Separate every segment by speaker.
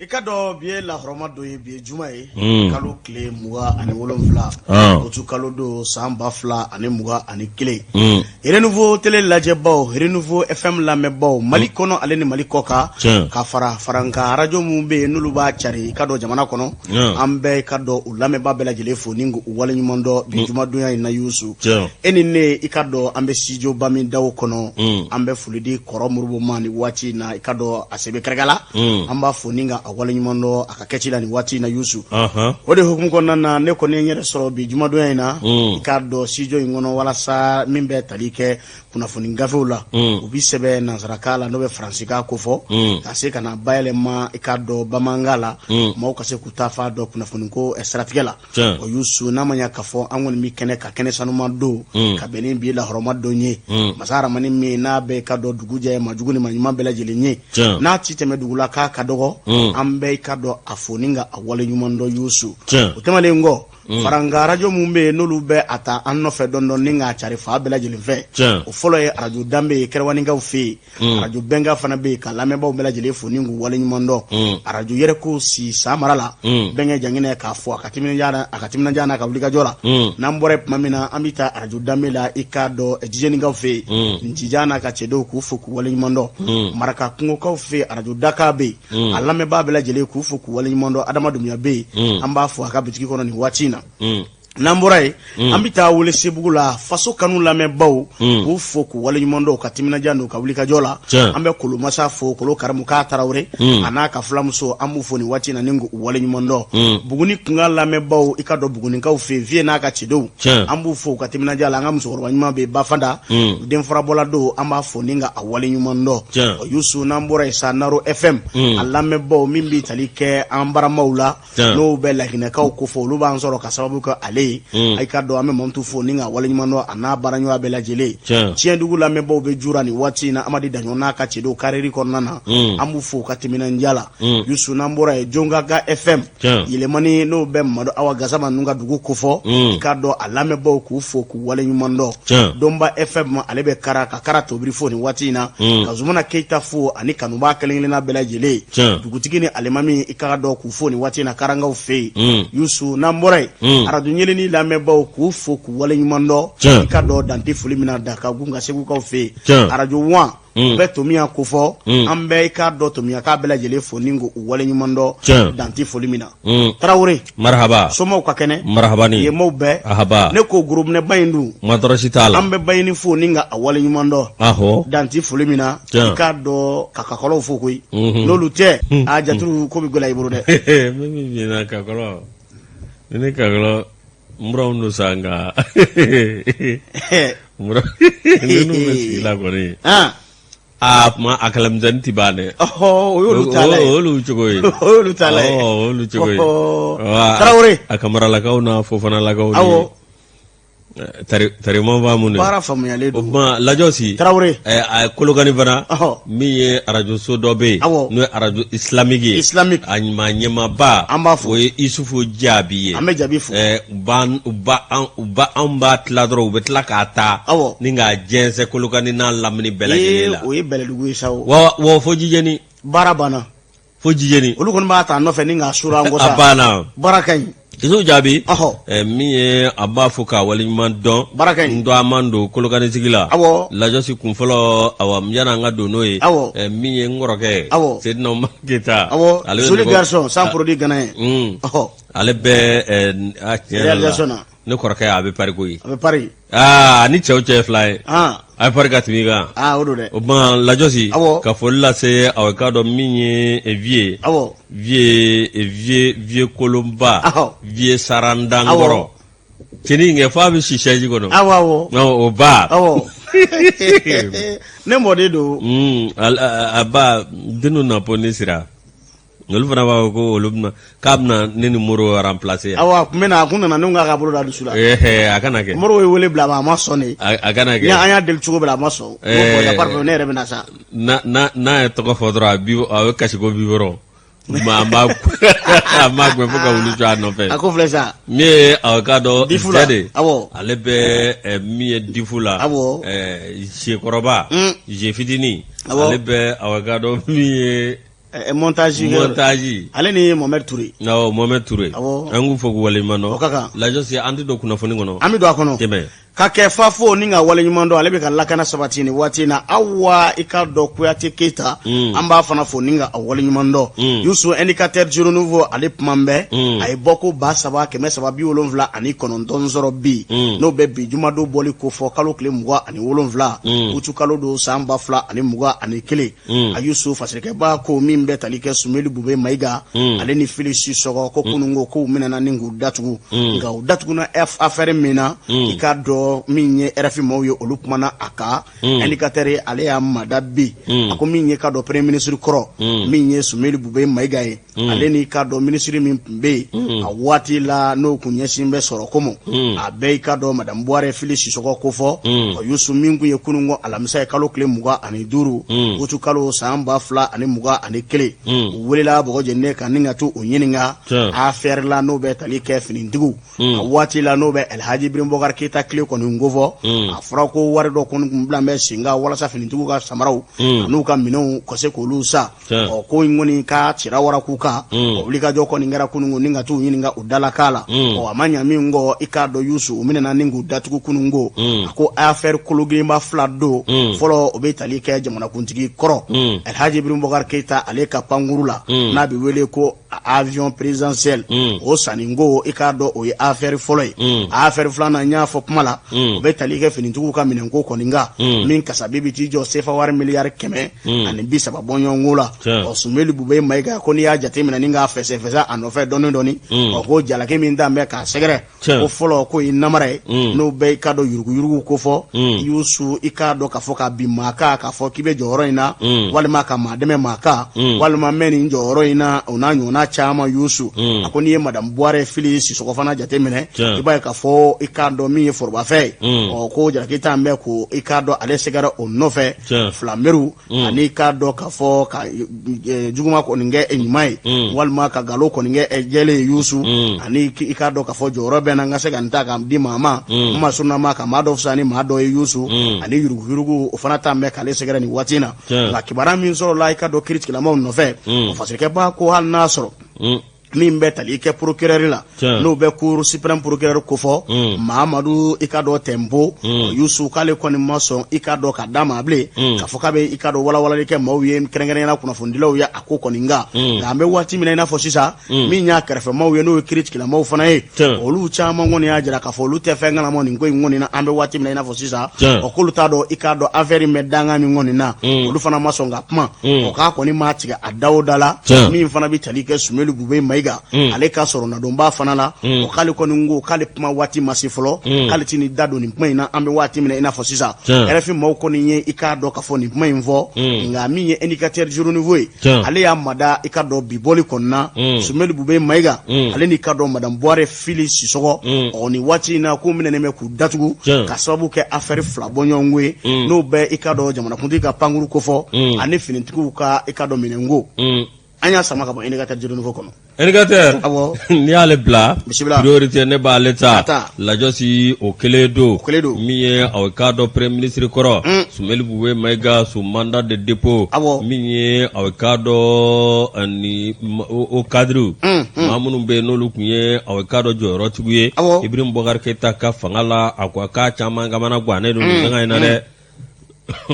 Speaker 1: I ka dɔn bi ye lahɔrɔma don ye, bi ye juma ye, kalo tile 27, uti kalo don, san 2021. Renouveau télé lajɛbaw, Renouveau FM lamɛnbaw, Mali kɔnɔ ale ni Mali kɔ kan, ka fara farankan arajo minnu bɛ yen n'olu b'a cari i ka dɔn jamana kɔnɔ, an bɛ i ka dɔn u lamɛnbaa bɛɛ lajɛlen fo ni k'u waleɲuman dɔn bi jumadonya in na. Yusu, e ni ne, i ka dɔn an bɛ studio ba min daw kɔnɔ, an bɛ foli di kɔrɔ Moribo ma ni waati in na. I ka dɔn a sebe kɛrɛkɛ la, an b'a fo ni ka a waleɲuman dɔn a ka kɛci la ni waati in na. Yusu, o de hukumu kɔnɔna na, ne kɔni ye n yɛrɛ sɔrɔ bi jumadonya in na, i k'a dɔn studio in kɔnɔ, walasa min bɛ tali kɛ kunnafoni gafew la, u bɛ sɛbɛn nansarakan la, n'o bɛ faransikan kofɔ, ka se ka na bayɛlɛma, i k'a dɔn bamanankan la, maaw ka se k'u ta fa dɔn kunnafoni ko siratigɛ la. O Yusu, n'a ma ɲa k'a fɔ an kɔni bɛ kɛnɛ ka kɛnɛ sanuma don ka bɛn ni bi lahɔrɔma don ye, masa Aramani min n'a bɛ ka dɔn dugu jɛ ma jugu ni ma ɲuman bɛɛ lajɛlen ye, n'a ci tɛmɛ dugu la k'a ka dɔgɔ, an bɛ i ka dɔn a fo ni ka a waleɲuman dɔn. Yusu, o tɛmɛnen kɔ, farankan arajo minnu bɛ yen n'olu bɛ a ta an nɔfɛ dɔɔnin ni k'a cari fan bɛɛ lajɛlen fɛ, o fɔlɔ ye arajo Danbe ye Kɛrɛwanikaw fɛ yen. Arajo Bɛnkan fana bɛ yen, ka lamɛnbaaw bɛɛ lajɛlen fo ni k'u waleɲuman dɔn. Arajo Yɛrɛko si san mara la, Bɛnkɛ Janginɛ k'a fɔ a ka timinandiya, a ka timinandiya n'a ka wulikajɔ la. N'an bɔra yen tuma min na, an bɛ taa arajo Danbe la, i k'a dɔn Jijɛnikaw fɛ yen, Ncijan n'a ka cɛdenw, k'u fo k'u waleɲuman dɔn. Maraka kungokaw fɛ yen, arajo Daka bɛ yen, a lamɛnbaa bɛɛ lajɛlen k'u fo k'u waleɲuman dɔn. Adama Dunbiya bɛ yen, an b'a fo a ka bitigi kɔnɔ nin waati in na. N'an bɔra yen, an bɛ taa Welesebugu la, Faso Kanu lamɛnbaw k'u fo k'u waleɲuman dɔn u ka timinandiya n'u ka wulikajɔ la. An bɛ Kolomasa fo, Kolo Karimu k'a Tarawele a n'a ka fulamuso, an b'u fo nin waati in na ni k'u waleɲuman dɔn. Buguni kunkan lamɛnbaw, i ka dɔn Bugunikaw fɛ yen, Vieux n'a ka cidenw, an b'u fo u ka timinandiya la. An ka musokɔrɔba ɲuman bɛ yen, Bafanda denfarabɔla don, an b'a fo ni ka a waleɲuman dɔn. O Yusu, n'an bɔra yen sa, Naro FM a lamɛnbaw min bɛ tali kɛ an baramaw la, n'o bɛ laginɛkaw ko fɔ, olu b'an sɔrɔ ka sababu kɛ ale ye. I ka dɔn an bɛ Mamutu fo ni ka waleɲuman dɔn a n'a baaraɲɔgɔn bɛɛ lajɛlen. Tiɲɛdugu lamɛnbaw bɛ Jura nin waati in na, Amadi Daɲɔ n'a ka cɛdenw kariri kɔnɔna na, an b'u fo u ka timinandiya la. Yusu, n'an bɔra yen, Jonkaga FM Yɛlɛmani, n'o bɛ Mamadu Awa Gasama ninnu ka dugu kofɔ, i ka dɔn a lamɛnbaw k'u fo k'u waleɲuman dɔn. Donba FM, ale bɛ Kara ka Kara Tobiri fo nin waati in na, ka Zumana Keyita fo ani kanubaa kelen-kelenna bɛɛ lajɛlen, dugutigi ni alimami, i ka dɔn k'u fo nin waati in na Karangaw fɛ yen. Yusu, n'an bɔra yen, arajo Ɲeleni lamɛnbaw k'u fo k'u waleɲuman dɔn, i ka dɔn dan tɛ foli min na da ka gun ka Segukaw fɛ yen. Arajo Wan bɛ Tomiya kofɔ, an bɛ i k'a dɔn Tomiyaka bɛɛ lajɛlen fo ni k'u waleɲuman dɔn dan tɛ foli min na. Tarawele,
Speaker 2: marahaba.
Speaker 1: Somaw ka kɛnɛ?
Speaker 2: Marahaba. Ni
Speaker 1: yenmaw bɛɛ?
Speaker 2: Ahaba.
Speaker 1: Ne ko gorobinɛba in dun?
Speaker 2: Ma tɔɔrɔ si t'a la.
Speaker 1: An bɛ Bayini fo ni ka a waleɲuman dɔn dan tɛ foli min na, i k'a dɔn ka kakɔlɔw fo koyi. N'olu tɛ, a jaturu ko bɛ gɛlɛya i bolo dɛ.
Speaker 2: Min bɛ kakɔlɔ ni kakɔlɔ n buranw don sa, nka ninnu bɛ sigi la kɔni. Aa, kuma a kɛlɛmisɛnnin ti ban dɛ.
Speaker 1: O y'olu ta la ye.
Speaker 2: O y'olu cogo ye.
Speaker 1: O y'olu ta la ye.
Speaker 2: O y'olu cogo ye.
Speaker 1: Tarawele.
Speaker 2: A kamaralakaw n'a fofanalakaw. Tariman b'a mun de.
Speaker 1: Baara faamuyalen
Speaker 2: don. O tuma Lajɔsi.
Speaker 1: Tarawele.
Speaker 2: A Kolokani fana. Min ye arajoso dɔ bɛ yen. N'o ye arajo islamique ye.
Speaker 1: Islamique.
Speaker 2: A maa ɲɛmaaba.
Speaker 1: An b'a fo.
Speaker 2: O ye Isufu Jaabi ye.
Speaker 1: An bɛ Jaabi fo.
Speaker 2: U anw b'a tila dɔrɔn, u bɛ tila k'a ta. Ni k'a jɛnsɛn Kolokani n'a lamini bɛɛ lajɛlen la.
Speaker 1: O ye bɛlɛdugu ye sa o.
Speaker 2: Wa wa fo Jijeni.
Speaker 1: Baara banna.
Speaker 2: Fo Jijeni.
Speaker 1: Olu kɔni b'a ta nɔfɛ ni k'a suuru an kɔ sa.
Speaker 2: A banna.
Speaker 1: Baara ka ɲi.
Speaker 2: Isufu Jaabi. Min ye a b'a fo k'a waleɲuman dɔn.
Speaker 1: Baara ka ɲi.
Speaker 2: N dɔgɔman don Kolokani sigi la. Lajɔsi kun fɔlɔ, awa, yanni an ka don n'o ye. Min ye n kɔrɔkɛ. Seydina Umaru Keyita.
Speaker 1: Ale bɛ Joli garçon sans produit ghanéen.
Speaker 2: Ale bɛ a tiɲɛ yɛrɛ la.
Speaker 1: Réalisation na.
Speaker 2: Ne kɔrɔkɛ, a bɛ Paris koyi.
Speaker 1: A bɛ Paris.
Speaker 2: Aa, ni cɛw cɛ ye fila ye. A bɛ Paris ka tɛmɛ i kan.
Speaker 1: Aa, o don dɛ.
Speaker 2: O tuma Lajɔsi. Ka foli lase aw k'a dɔn min ye vieux. Vieux, vieux, vieux Kolonba. Vieux Sarandankɔrɔ. Cɛnin in kɛ f'a bɛ si chaise kɔnɔ.
Speaker 1: Awɔ awɔ.
Speaker 2: O ba.
Speaker 1: Awɔ. Ne mɔden don.
Speaker 2: A ba denw na bɔ ne sira. Olu fana b'a fɔ ko olu bɛna k'a bɛna ne ni Moro remplacer yan.
Speaker 1: Awɔ, a tun bɛ na, a kun nana, ne ko k'a ka bolo da dusu la.
Speaker 2: A kana kɛ.
Speaker 1: Moro ye wele bila a ma, a ma sɔn de.
Speaker 2: A kana kɛ.
Speaker 1: Ni an y'a deli cogo bɛɛ la, a ma sɔn. N ko bon, y a pas de problème, ne yɛrɛ bɛ na sa.
Speaker 2: N'a ye tɔgɔ fɔ dɔrɔn, a bɛ kasi ko biberon. Mais an b'a gɛn fo ka wulu jɔ a nɔfɛ.
Speaker 1: A ko filɛ sa.
Speaker 2: Min ye a k'a dɔn
Speaker 1: Difu la.
Speaker 2: Zɛ de.
Speaker 1: Awɔ.
Speaker 2: Ale bɛ min ye Difu la.
Speaker 1: Awɔ.
Speaker 2: Zekɔrɔba. Ze fitinin.
Speaker 1: Awɔ.
Speaker 2: Ale bɛ a k'a dɔn min ye.
Speaker 1: Montage
Speaker 2: montage
Speaker 1: ale ni Mohamed Touré
Speaker 2: awɔ Mohamed Touré an k'u fo k'u waleɲuman dɔn
Speaker 1: o ka kan
Speaker 2: Lajɔsi an tɛ don kunnafoni kɔnɔ
Speaker 1: an bɛ don a kɔnɔ
Speaker 2: tɛmɛ
Speaker 1: ka kɛ fa fo ni ka waleɲuman dɔn ale bɛ ka lakana sabati nin waati in na awa i k'a dɔn Kuyate Keyita an b'a fana fo ni ka a waleɲuman dɔn Yusu indicateur du renouveau ale kuma bɛɛ a ye bɔko 3379 sɔrɔ bi n'o bɛ bi jumadon bɔli kofɔ kalo tile 27 utu kalo don san 2021 a Yusu fasirikɛba ko min bɛ tali kɛ Sumeli Bube Mayiga ale ni Fili Sisɔkɔ ko kununko k'u minɛna ni k'u datugu nka u datuguna affaire min na i k'a dɔn min ye RFI maaw ye olu kumana a kan indicateur ale y'a mada bi a ko min ye k'a dɔn premier ministre kɔrɔ min ye Sumeli Bube Mayiga ye ale n'i k'a dɔn minisiri min tun bɛ yen a waati la n'o kun ɲɛsin bɛ sɔrɔ ko ma a bɛɛ i k'a dɔn madame Buwarɛ Fili Sisɔkɔ kofɔ ɔ Yusu min kun ye kununko alamisa ye kalo tile 25 utu kalo san 2021 u welela bɔgɔ jeninen kan ni ka t'u ɲininka affaire la n'o bɛ tali kɛ finitigiw a waati la n'o bɛ Alhaji Ibrahim Boubacar Keita tile kɔni kofɔ a fɔra ko wari dɔ kɔni kun bila bɛ sen kan walasa finitigiw ka samaraw an'u ka minɛnw ka se k'olu san ɔ ko in kɔni ka cira waraku kan o wulikajɔ kɔni kɛra kununko ni ka t'u ɲininka u dalakan la ɔ a ma ɲa min kɔ i k'a dɔn Yusu u minɛna ni k'u datugu kununko a ko affaire kologirinba fila don fɔlɔ o bɛ tali kɛ jamanakuntigi kɔrɔ Alhaji Ibrahim Boubacar Keita ale ka pankuru la n'a bɛ wele ko avion présidentiel o sanni ko i k'a dɔn o ye affaire fɔlɔ ye affaire filanan n y'a fɔ kuma la o bɛ tali kɛ finitigiw ka minɛnko kɔni kan min kasabi bɛ t'i jɔ sefa wari miliyari 130 bɔɲɔgɔnko la ɔ Sumeli Bube Mayiga ko n'i y'a jateminɛ ni k'a fɛsɛfɛsɛ a nɔfɛ dɔɔni dɔɔni ɔ ko jalaki min t'an bɛ k'a sɛgɛrɛ ko fɔlɔ k'o ye namara ye n'o bɛ i k'a dɔn yuruguyurugu kofɔ Yusu i k'a dɔn k'a fɔ ka bin maa kan k'a fɔ k'i bɛ jɔyɔrɔ in na walima ka maa dɛmɛ maa kan walima n bɛ nin jɔyɔrɔ in na o n'a ɲɔgɔnna caman Yusu a ko n'i ye madame Buwarɛ Fili Sisɔkɔ fana jateminɛ i b'a ye k'a fɔ i k'a dɔn min ye forobafɛn ye ɔ ko jalaki t'an bɛ ko i k'a dɔn ale sɛgɛrɛ o nɔfɛ filameru ani k'a dɔn k'a fɔ ka juguman kɔni kɛ ɲuman ye walima ka nkalon kɔni kɛ jɛlen ye Yusu ani i k'a dɔn k'a fɔ jɔyɔrɔ bɛ n na n ka se ka nin ta k'a di maa ma n ma sunna ma ka maa dɔ fisa ni maa dɔ ye Yusu ani yuruguyurugu o fana t'an bɛ k'ale sɛgɛrɛ nin waati in na nka kibaruya min sɔrɔla i k'a dɔn kiritigɛlamaw nɔfɛ o fasirikɛba ko hali n'a sɔrɔ min bɛ tali kɛ procureur la n'o bɛ cour suprême procureur kofɔ Mahamadu i k'a dɔn Tɛnpo Yusu k'ale kɔni ma sɔn i k'a dɔn ka da maa bilen k'a fɔ k'a bɛ i k'a dɔn walawalali kɛ maaw ye kɛrɛnkɛrɛnnenya la kunnafonidilaw ye a ko kɔni kan nka an bɛ waati min na i n'a fɔ sisan min y'a kɛrɛfɛmaaw ye n'o ye kiritigɛlamaaw fana ye olu caman kɔni y'a jira k'a fɔ olu tɛ fɛn kalama nin ko in kɔni na an bɛ waati min na i n'a fɔ sisan ɔ k'olu t'a dɔn i k'a dɔn affaire in bɛ dankan min kɔni na olu fana ma sɔn ka kuma o k'a kɔni maa tigɛ a da o da la min fana bɛ tali kɛ Sumeli Bube Mayiga ale ka sɔrɔ nadonba fana la o k'ale kɔni ko k'ale kuma waati ma se fɔlɔ k'ale tɛ n'i da don nin kuma in na an bɛ waati min na i n'a fɔ sisan RFI maaw kɔni ye i k'a dɔn k'a fɔ nin kuma in fɔ nka min ye indicateur du renouveau ye ale y'a mada i k'a dɔn bi bɔli kɔni na Sumeli Bube Mayiga ale n'i k'a dɔn madame Buwarɛ Fili Sisɔkɔ ɔ nin waati in na k'u minɛnen bɛ k'u datugu ka sababu kɛ affaire fila bɔɲɔgɔnko ye n'o bɛ i k'a dɔn jamanakuntigi ka pankuru kofɔ ani finitigiw ka i k'a dɔn minɛnko an y'a sama ka bɔ indicateur du renouveau kɔnɔ
Speaker 2: indicateur
Speaker 1: awɔ
Speaker 2: n'i y'ale bila
Speaker 1: bisimila
Speaker 2: priorité ne b'ale ta
Speaker 1: A ta.
Speaker 2: Lajɔsi o kelen don
Speaker 1: O kelen don.
Speaker 2: min ye aw k'a dɔn premier ministre kɔrɔ Sumeli Bube Mayiga sous mandat de dépôt
Speaker 1: Awɔ.
Speaker 2: min ye aw k'a dɔn ni haut cadre maa minnu bɛ yen n'olu tun ye aw k'a dɔn jɔyɔrɔtigiw ye
Speaker 1: Awɔ.
Speaker 2: Ibrahim Boubacar Keita ka fanga la a ko k'a caman kamana gannen don nin sanga in na dɛ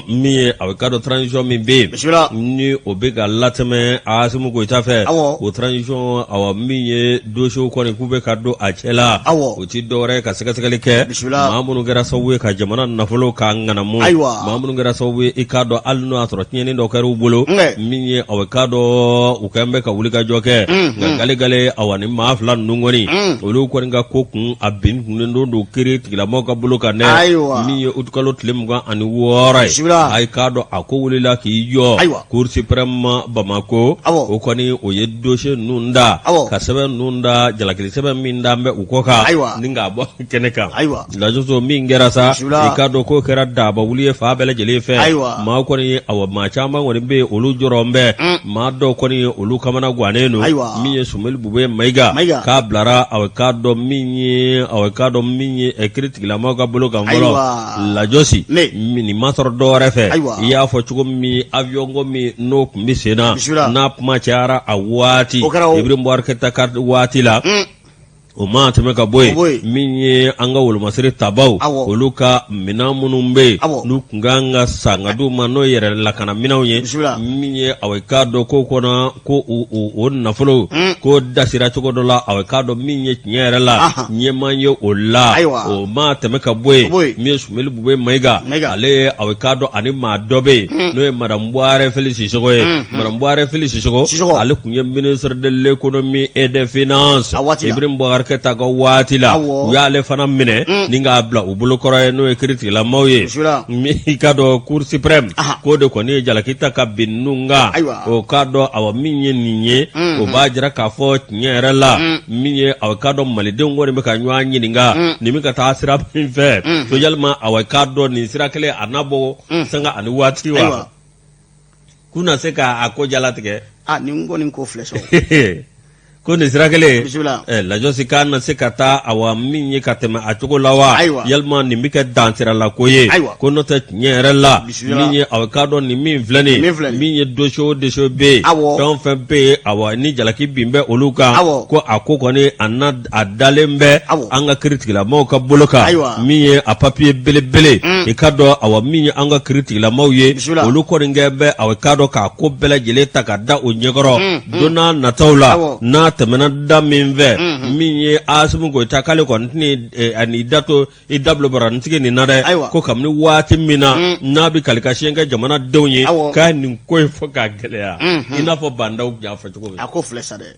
Speaker 2: min ye a k'a dɔn transition min bɛ yen
Speaker 1: Bisimila.
Speaker 2: ni o bɛ ka latɛmɛ Asimi Goyita fɛ
Speaker 1: Awɔ.
Speaker 2: o transition awa min ye dossier kɔni k'u bɛ ka don a cɛ la
Speaker 1: Awɔ.
Speaker 2: o ti dɔwɛrɛ ye ka sɛgɛsɛgɛli kɛ
Speaker 1: Bisimila.
Speaker 2: maa minnu kɛra sababu ye ka jamana nafolo k'a ŋanamu
Speaker 1: Ayiwa.
Speaker 2: maa minnu kɛra sababu ye i k'a dɔn hali n'o y'a sɔrɔ tiɲɛni dɔ kɛra u bolo
Speaker 1: Nkɛ.
Speaker 2: min ye awa k'a dɔn u kɛn bɛ ka wulikajɔ kɛ nka galegale awa ni maa fila ninnu kɔni olu kɔni ka ko kun a bin kunnen don don kiri tigilamɔgɔw ka bolo kan dɛ
Speaker 1: Ayiwa.
Speaker 2: min ye utukalo tile 26 ye
Speaker 1: Bisimila.
Speaker 2: a k'a dɔn a ko wulila k'i jɔ
Speaker 1: Ayiwa.
Speaker 2: Cour suprême Bamakɔ
Speaker 1: Awɔ.
Speaker 2: o kɔni o ye dossier ninnu da
Speaker 1: Awɔ.
Speaker 2: ka sɛbɛn ninnu da jalakili sɛbɛn min da bɛ u kɔ kan
Speaker 1: Ayiwa.
Speaker 2: ni k'a bɔ kɛnɛ kan
Speaker 1: Ayiwa.
Speaker 2: Lajɔso min kɛra sa
Speaker 1: Bisimila.
Speaker 2: i k'a dɔn k'o kɛra daba wuli ye fan bɛɛ lajɛlen fɛ
Speaker 1: Ayiwa.
Speaker 2: maa kɔni awa maa caman kɔni bɛ yen olu jɔrɔlen bɛ maa dɔw kɔni olu kamana gannen don
Speaker 1: Ayiwa.
Speaker 2: min ye Sumeli Bube Mayiga
Speaker 1: Mayiga.
Speaker 2: k'a bilara aw k'a dɔn min ye aw k'a dɔn min ye kiiri tigilamɔgɔw ka bolo kan fɔlɔ
Speaker 1: Ayiwa.
Speaker 2: Lajɔsi
Speaker 1: Ne.
Speaker 2: nin ma sɔrɔ sɔrɔ dɔwɛrɛ fɛ i y'a fɔ cogo min avion ko min n'o tun bɛ sen na n'a kuma cayara a waati Ibrahim Boubacar Keita ka waati la o maa tɛmɛ ka bɔ yen min ye an ka wolomasiri tabaw olu ka minɛn minnu bɛ yen n'u tun kan ka san ka d'u ma n'o yɛrɛ lakana minɛnw ye min ye aw k'a dɔn ko kɔnɔ ko o nafolo ko dasira cogo dɔ la aw k'a dɔn min ye tiɲɛ yɛrɛ la ɲɛmaa ye o la o maa tɛmɛ ka bɔ yen min ye Sumeli Bube Mayiga ale ye aw k'a dɔn ani maa dɔ bɛ yen n'o ye madame Buwarɛ Fili Sisɔkɔ ye madame Buwarɛ Fili Sisɔkɔ ale tun ye ministre de l'économie et des finances Ibrahim Boubacar Keita ka waati la u y'ale fana minɛ ni k'a bila u bolokɔrɔ ye n'o ye kiritigɛlamaw ye i k'a dɔn cour suprême k'o de kɔni ye jalaki ta ka bin ninnu kan o k'a dɔn awa min ye nin ye o b'a jira k'a fɔ tiɲɛ yɛrɛ la min ye aw k'a dɔn malidenw kɔni bɛ ka ɲɔgɔn ɲininka nin bɛ ka taa sira min fɛ ko yalima aw k'a dɔn nin sira kelen a na bɔ sanga ani waati wa k'u na se k'a ko jalatigɛ
Speaker 1: nin kɔni ko filɛ
Speaker 2: ko nin sira kelen lajɔsi k'a na se ka taa awa min ye ka tɛmɛ a cogo la wa yalima nin bɛ kɛ dansirala ko ye ko n'o tɛ tiɲɛ yɛrɛ la min ye aw k'a dɔn nin min filɛ nin min ye dossier o dossier bɛ yen fɛn o fɛn bɛ yen awa ni jalaki bin bɛ olu kan ko a ko kɔni a na a dalen bɛ an ka kiritigilamaw ka bolo kan min ye a papiye belebele i k'a dɔn awa min ye an ka kiritigilamaw ye olu kɔni kɛ bɛ aw k'a dɔn k'a ko bɛɛ lajɛlen ta ka da o ɲɛkɔrɔ don n'a nataw la n'a tɛmɛna da min fɛ min ye Asimi Goyita k'ale kɔni tɛna ani da to i da bila baranitigi nin na dɛ ko kabini waati min na n'a bɛ kalikasiyɛn kɛ jamanadenw ye k'a nin ko in fɔ k'a gɛlɛya i n'a fɔ Ba Ndaw y'a fɔ cogo min
Speaker 1: a ko filɛ sa dɛ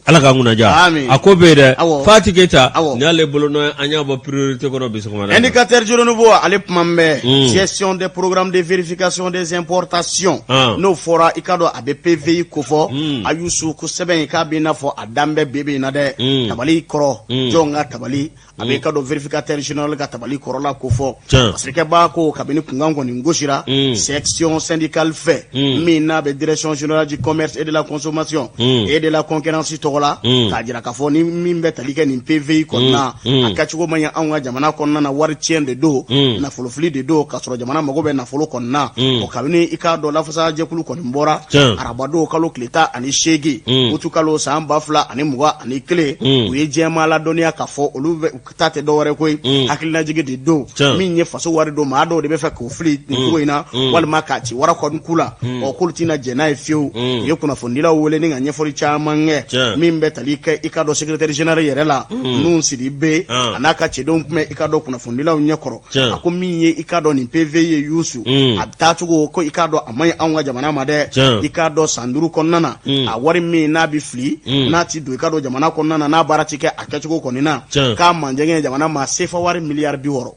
Speaker 2: Ala k'an kunna diya a ko bɛ yen dɛ Fati Keyita nin y'ale bolonɔ ye an y'a bɔ priorité kɔnɔ bi sɔgɔmada in
Speaker 1: na. Indicateur du Renouveau ale kuma bɛ gestion des programmes de vérification des importations n'o fɔra i k'a dɔn a bɛ PVI kofɔ Ayusu ko sɛbɛn in k'a b'i n'a fɔ a dan bɛ bi bi in na dɛ tabali kɔrɔ jɔn ka tabali a bɛ i k'a dɔn vérificateur général ka tabali kɔrɔla kofɔ fasirikɛbaa ko kabini kunkan kɔni gosira section syndicale fɛ min n'a bɛ direction générale du commerce et de la consommation et de la concurrence tɔgɔ la k'a jira k'a fɔ ni min bɛ tali kɛ nin PVI kɔnɔna a kɛcogo man ɲi anw ka jamana kɔnɔna na wari tiɲɛ de don nafolofili de don k'a sɔrɔ jamana mago bɛ nafolo kɔnɔna o kabini i k'a dɔn lafasajɛkulu kɔni bɔra arabadon kalo tile 18 utu kalo san 2021 u ye jɛma ladɔnniya k'a fɔ olu ta tɛ dɔwɛrɛ ko ye hakilinajigi de don min ye faso wari don maa dɔw de bɛ fɛ k'o fili nin cogo in na walima k'a ci wara kɔni ku la ɔ k'olu tɛna jɛn n'a ye fiyewu u ye kunnafonidilaw wele ni ka ɲɛfɔli caman kɛ min bɛ tali kɛ i k'a dɔn secrétaire général yɛrɛ la Nuhun Sidibe a n'a ka cɛdenw tun bɛ i k'a dɔn kunnafonidilaw ɲɛkɔrɔ a ko min ye i k'a dɔn nin PVI ye Yusu a taacogo ko i k'a dɔn a man ɲi anw ka jamana ma dɛ i k'a dɔn san 5 kɔnɔna na a wari min n'a bɛ fili n'a ti don i k'a dɔn jamana kɔnɔna na n'a baara ti kɛ a kɛcogo kɔni na k'a manjɛngɛ jamana ma sefa wari miliyari 60.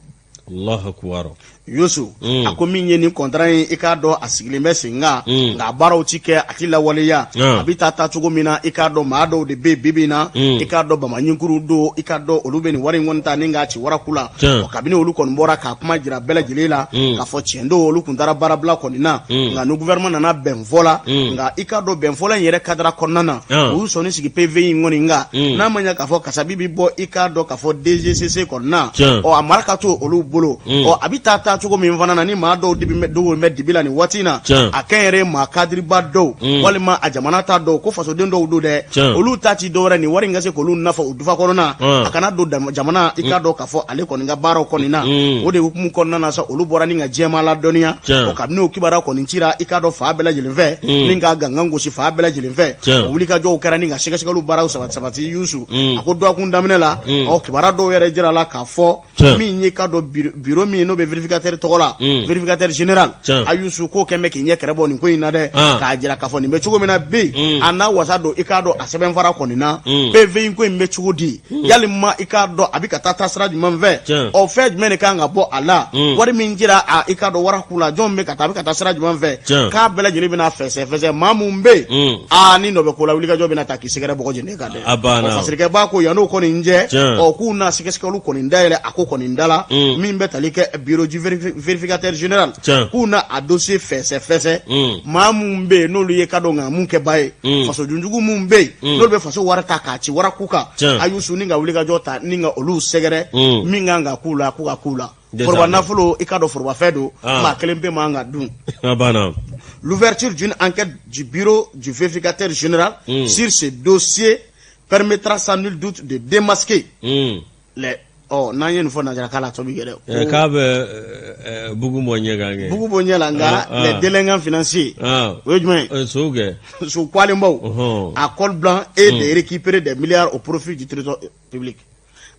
Speaker 2: Allahu akbar.
Speaker 1: Yusu a ko min ye nin contrat ye i k'a dɔn a sigilen bɛ sen kan nka a baaraw ti kɛ a ti lawaleya a bɛ taa taa cogo min na i k'a dɔn maa dɔw de bɛ yen bi bi in na i k'a dɔn bamaɲinkuru don i k'a dɔn olu bɛ nin wari in kɔni ta ni k'a ci waraku la ɔ kabini olu kɔni bɔra k'a kuma jira bɛɛ lajɛlen la k'a fɔ tiɲɛ don olu tun taara baarabila kɔni na nka ni gouvernement nana bɛnfɔ la nka i k'a dɔn bɛnfɔla in yɛrɛ cadre kɔnɔna na u y'u sɔnni sigi PVI in kɔni kan n'a ma ɲɛ k'a fɔ kasabi bɛ bɔ i k'a dɔn k'a fɔ DGCC kɔni na ɔ a mara ka to olu bolo ɔ a bɛ taa taa cogo min fana na ni maa dɔw dogo bɛ dibi la nin waati in na a kɛnyɛrɛ maa kadiriba dɔw walima a jamana ta dɔw ko fasoden dɔw don dɛ olu ta ti dɔwɛrɛ nin wari in ka se k'olu nafa u dufa kɔnɔna a kana don jamana i k'a dɔn k'a fɔ ale kɔni ka baaraw kɔni na o de hukumu kɔnɔna na sa olu bɔra ni ka jɛma ladɔnniya ɔ kabini o kibaruya kɔni cira i k'a dɔn fan bɛɛ lajɛlen fɛ ni ka gangan gosi fan bɛɛ lajɛlen fɛ o wulikajɔw kɛra ni ka sɛgɛsɛgɛliw baaraw sabati sabati Yusu a ko dɔgɔkun daminɛ la ɔ kibaruya dɔw yɛrɛ jira la k'a fɔ min ye k'a dɔn bureau min n'o bɛ vérificateur tɔgɔ la vérificateur général Ayusu k'o kɛn bɛ k'i ɲɛ kɛrɛ bɔ nin ko in na dɛ k'a jira k'a fɔ nin bɛ cogo min na bi a n'a wasa don i k'a dɔn a sɛbɛnfara kɔni na PVI ko in bɛ cogo di yalima i k'a dɔn a bɛ ka taa taasira jumɛn fɛ ɔ fɛn jumɛn de kan ka bɔ a la wari min jira a i k'a dɔn waraku la jɔn bɛ ka taa a bɛ ka taa sira jumɛn fɛ k'a bɛɛ lajɛlen bɛna fɛsɛfɛsɛ maa mun bɛ yen aa ni nɔ bɛ ko la wulikajɔ bɛna ta k'i sɛgɛrɛ bɔgɔ jeni kan dɛ
Speaker 2: a banna
Speaker 1: fasirikɛba ko yan'o kɔni cɛ ɔ k'u na sɛgɛsɛgɛliw kɔni dayɛlɛ a ko kɔni da la min bɛ tali kɛ bureau du vérificateur général k'u na a dossier fɛsɛfɛsɛ maa mun bɛ yen n'olu ye ka dɔn nka mun kɛba ye fasodunjugu mun bɛ yen n'olu bɛ faso wari ta k'a ci waraku kan a y'u su ni ka wulikajɔ ta ni ka olu sɛgɛrɛ min kan ka k'u la k'u ka k'u la. Foroba nafolo, i k'a dɔn forobafɛn don, maa kelen pe man ka dun.
Speaker 2: A banna.
Speaker 1: L'ouverture d'une enquête du bureau du vérificateur général sur ce dossier permettra sans nul doute de démasquer les ɔ n'an ye nin fɔ nansarakan la, a tɔ bɛ yɛlɛ.
Speaker 2: Ko k'a bɛ bugu bɔ ɲɛ kan kɛ.
Speaker 1: Bugu bɔ ɲɛ la, nka les délinquants financiers, o ye jumɛn
Speaker 2: ye? Sow kɛ.
Speaker 1: So kwalenbaw à col blanc et de récupérer des milliards au profit du trésor public.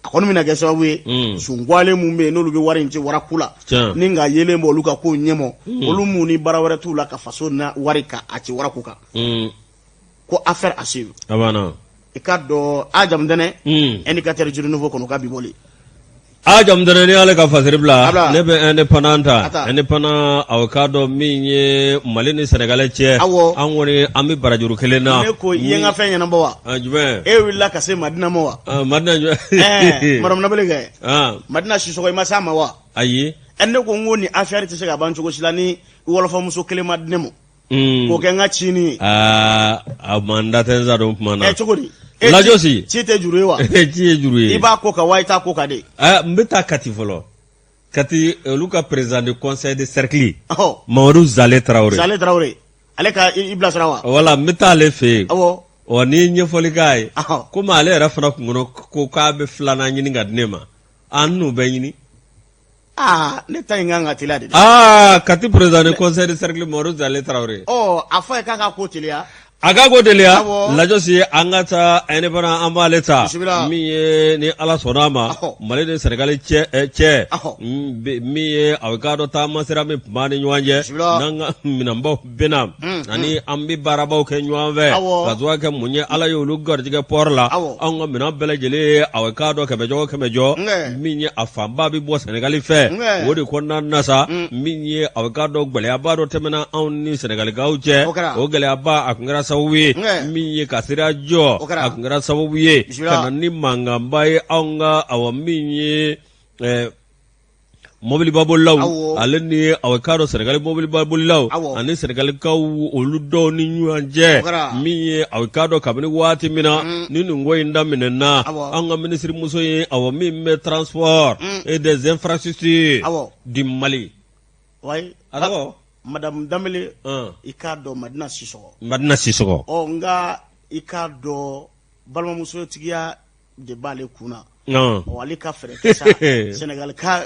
Speaker 1: A kɔni bɛna kɛ sababu ye, sunkwalen mun bɛ yen, n'olu bɛ wari in ci waraku la, ni ka yelen bɔ olu ka kow ɲɛmɔ, olu mun ni baara wɛrɛ t'u la ka faso na wari ka a ci waraku kan, ko affaire à suivre.
Speaker 2: A banna.
Speaker 1: I k'a dɔn a Jamutɛnɛ, Indicateur du Renouveau kɔnɔ ka bi bɔli.
Speaker 2: A Jamutɛnɛ, ni ale ka fasiri bila, ne bɛ Indépendant ta. Indépendant, aw k'a dɔn min ye Mali ni Sɛnɛgali cɛ, an kɔni an bɛ barajuru kelen na.
Speaker 1: Ne ko i ye n ka fɛn ɲɛnabɔ wa?
Speaker 2: Jumɛn?
Speaker 1: E wulila ka se Madina ma wa?
Speaker 2: Madina jumɛn?
Speaker 1: Madame Nabele kɛ, Madina Sisɔkɔ, i ma s'a ma wa?
Speaker 2: Ayi.
Speaker 1: Ɛ, ne ko n ko nin affaire tɛ se ka ban cogo si la ni wɔlɔfɔmuso kelen ma di ne ma k'o kɛ n ka cinin ye.
Speaker 2: Aa, a man da tɛ n sa don kuma na.
Speaker 1: Ɛ, cogo di?
Speaker 2: Lajɔsi.
Speaker 1: Ci tɛ juru ye wa?
Speaker 2: Ci ye juru ye.
Speaker 1: I b'a ko kan wa, i t'a ko kan de?
Speaker 2: N bɛ taa Kati fɔlɔ. Kati, olu ka président de conseil de cercle, Mamadu Zale Tarawele.
Speaker 1: Zale Tarawele, ale ka i bilasira wa?
Speaker 2: Wala, n bɛ taa ale fɛ yen.
Speaker 1: Awɔ.
Speaker 2: Ɔ, n'i ye ɲɛfɔli k'a ye, komi ale yɛrɛ fana kun kɔnɔ ko k'a bɛ filanan ɲini ka di ne ma, an n'o bɛ ɲini.
Speaker 1: Aa, ne ta in kan ka teliya de.
Speaker 2: Aa, Kati président de conseil de cercle, Mamadu Zale Tarawele.
Speaker 1: Ɔ, a fɔ a ye k'a ka ko teliya.
Speaker 2: A ka ko teliya. Lajɔsi, an ka taa Indépendant, an b'ale ta. Min ye, ni Ala sɔnna a ma, Mali ni Sɛnɛgali cɛ, min ye a k'a dɔn taama sira min tun b'an ni ɲɔgɔn cɛ, n'an ka minɛnbaw bɛ na ani an bɛ baarabaw kɛ ɲɔgɔn fɛ, ka sababu kɛ mun ye, Ala ye olu garijɛgɛ port la. Anw ka minɛn bɛɛ lajɛlen ye, a k'a dɔn kɛmɛ jɔ kɛmɛ jɔ, min ye a fanba bɛ bɔ Sɛnɛgali fɛ. O de kɔnɔna na sa, min ye a k'a dɔn gɛlɛyaba dɔ tɛmɛna anw ni Sɛnɛgalikaw cɛ. O gɛlɛyaba, a tun kɛra sababu ye min ye ka sira jɔ, a tun kɛra sababu ye ka na ni mankanba ye anw ka, awa, min ye mɔbilibabolilaw, ale ni a k'a dɔn Sɛnɛgali mɔbilibabolilaw ani Sɛnɛgalikaw, olu dɔw ni ɲɔgɔn cɛ. Min ye a k'a dɔn kabini waati min na ni nin ko in daminɛna, an ka minisirimuso ye, awa, min bɛ transport et des infrastructures du Mali,
Speaker 1: a tɔgɔ Madame Danbele, i k'a dɔn Madina Sisɔkɔ.
Speaker 2: Madina Sisɔkɔ.
Speaker 1: Ɔ, nka i k'a dɔn balimamusotigiya de b'ale kun na. Ɔ, ale ka fɛɛrɛ kɛ sa Senegal ka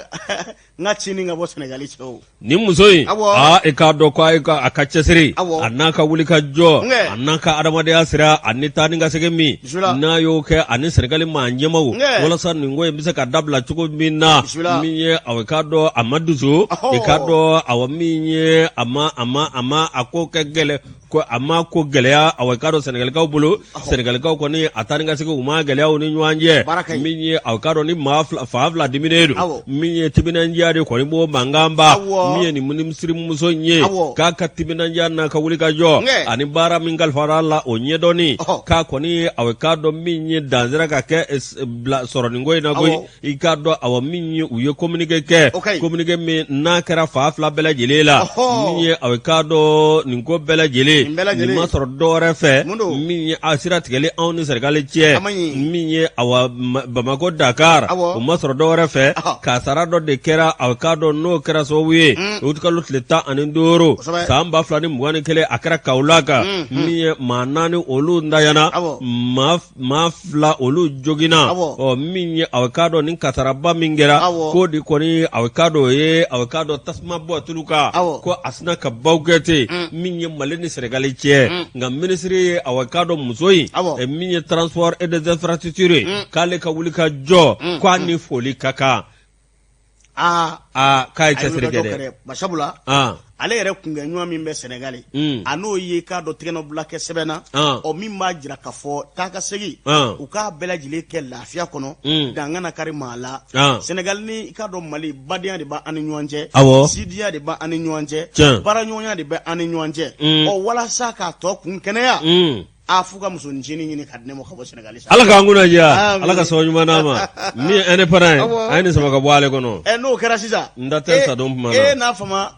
Speaker 1: n ka cinin ka bɔ Senegali cɛ o.
Speaker 2: Nin muso in, aa, i k'a dɔn ko a ka cɛsiri, a n'a ka wuli ka jɔ, a n'a ka adamadenya sira ani taa ni ka segin min n'a y'o kɛ ani Senegali maa ɲɛmaw, walasa nin ko in bɛ se ka dabila cogo min na. Min ye a k'a dɔn a ma dusu, i k'a dɔn, awa, min ye a ma a ma a ma a ko kɛ gɛlɛn, ko a ma ko gɛlɛya, awa, k'a dɔn Sɛnɛgalikaw bolo. Sɛnɛgalikaw kɔni, a taa ni ka segin, u ma gɛlɛya u ni ɲɔgɔn cɛ. Min ye a k'a dɔn ni maa fan fila diminen don, min ye timinandiya de kɔni b'o mankanba. Min ye nin minisirimuso in ye, k'a ka timinandiya n'a ka wuli ka jɔ ani baara min kalifara a la, o ɲɛdɔnni, k'a kɔni a k'a dɔn min ye dansira ka kɛ bila sɔrɔ nin ko in na koyi. I k'a dɔn, awa, min ye u ye communiqué kɛ, communiqué min n'a kɛra fan fila bɛɛ lajɛlen la, min ye a k'a dɔn nin ko bɛɛ lajɛlen nin ma sɔrɔ dɔwɛrɛ fɛ, min ye a sira tigɛli anw ni Sɛnɛgali cɛ, min ye awa Bamakɔ Dakar, o ma sɔrɔ dɔwɛrɛ fɛ, kasara dɔ de kɛra, a k'a dɔn n'o kɛra sababu ye utikalo tile 15 san 2021, a kɛra Kawulaka, min ye maa naani olu ntanyana, maa fila olu joginna. Ɔ, min ye a k'a dɔn nin kasaraba min kɛra, k'o de kɔni a k'a dɔn o ye a k'a dɔn tasuma bɔ tulu kan, ko a sina ka baw kɛ ten, min ye Mali ni Sɛnɛgali cɛ. Nka minisiri ye a k'a dɔn muso in, min ye transport et des infrastructures, k'ale ka wuli ka jɔ, k'a ni foli ka kan.
Speaker 1: Aa.
Speaker 2: Aa, k'a ye cɛsiri kɛ dɛ.
Speaker 1: Sabula ale yɛrɛ kunkɛɲɔgɔn min bɛ Sɛnɛgali, a n'o ye k'a dɔn tɛgɛnɔbila kɛ sɛbɛn na, ɔ, min b'a jira k'a fɔ taa ka segin, u k'a bɛɛ lajɛlen kɛ lafiya kɔnɔ, dan kana kari maa la. Sɛnɛgali ni i k'a dɔn Mali, badenya de b'an ni ɲɔgɔn cɛ, sidiya de b'an ni ɲɔgɔn cɛ, baaraɲɔgɔnya de bɛ an ni ɲɔgɔn cɛ. Ɔ, walasa k'a tɔ kun kɛnɛya, a f'u ka musonin ɲini ka di ne ma ka bɔ Sɛnɛgali sa.
Speaker 2: Ala k'an kunna diya, Ala ka sababu ɲuman d'an ma. Min ye Indépendant ye, a ye nin sama ka bɔ ale kɔnɔ.
Speaker 1: Ɛ, n'o kɛra sisan.
Speaker 2: N da tɛ sa don kuma
Speaker 1: na. E n'a fama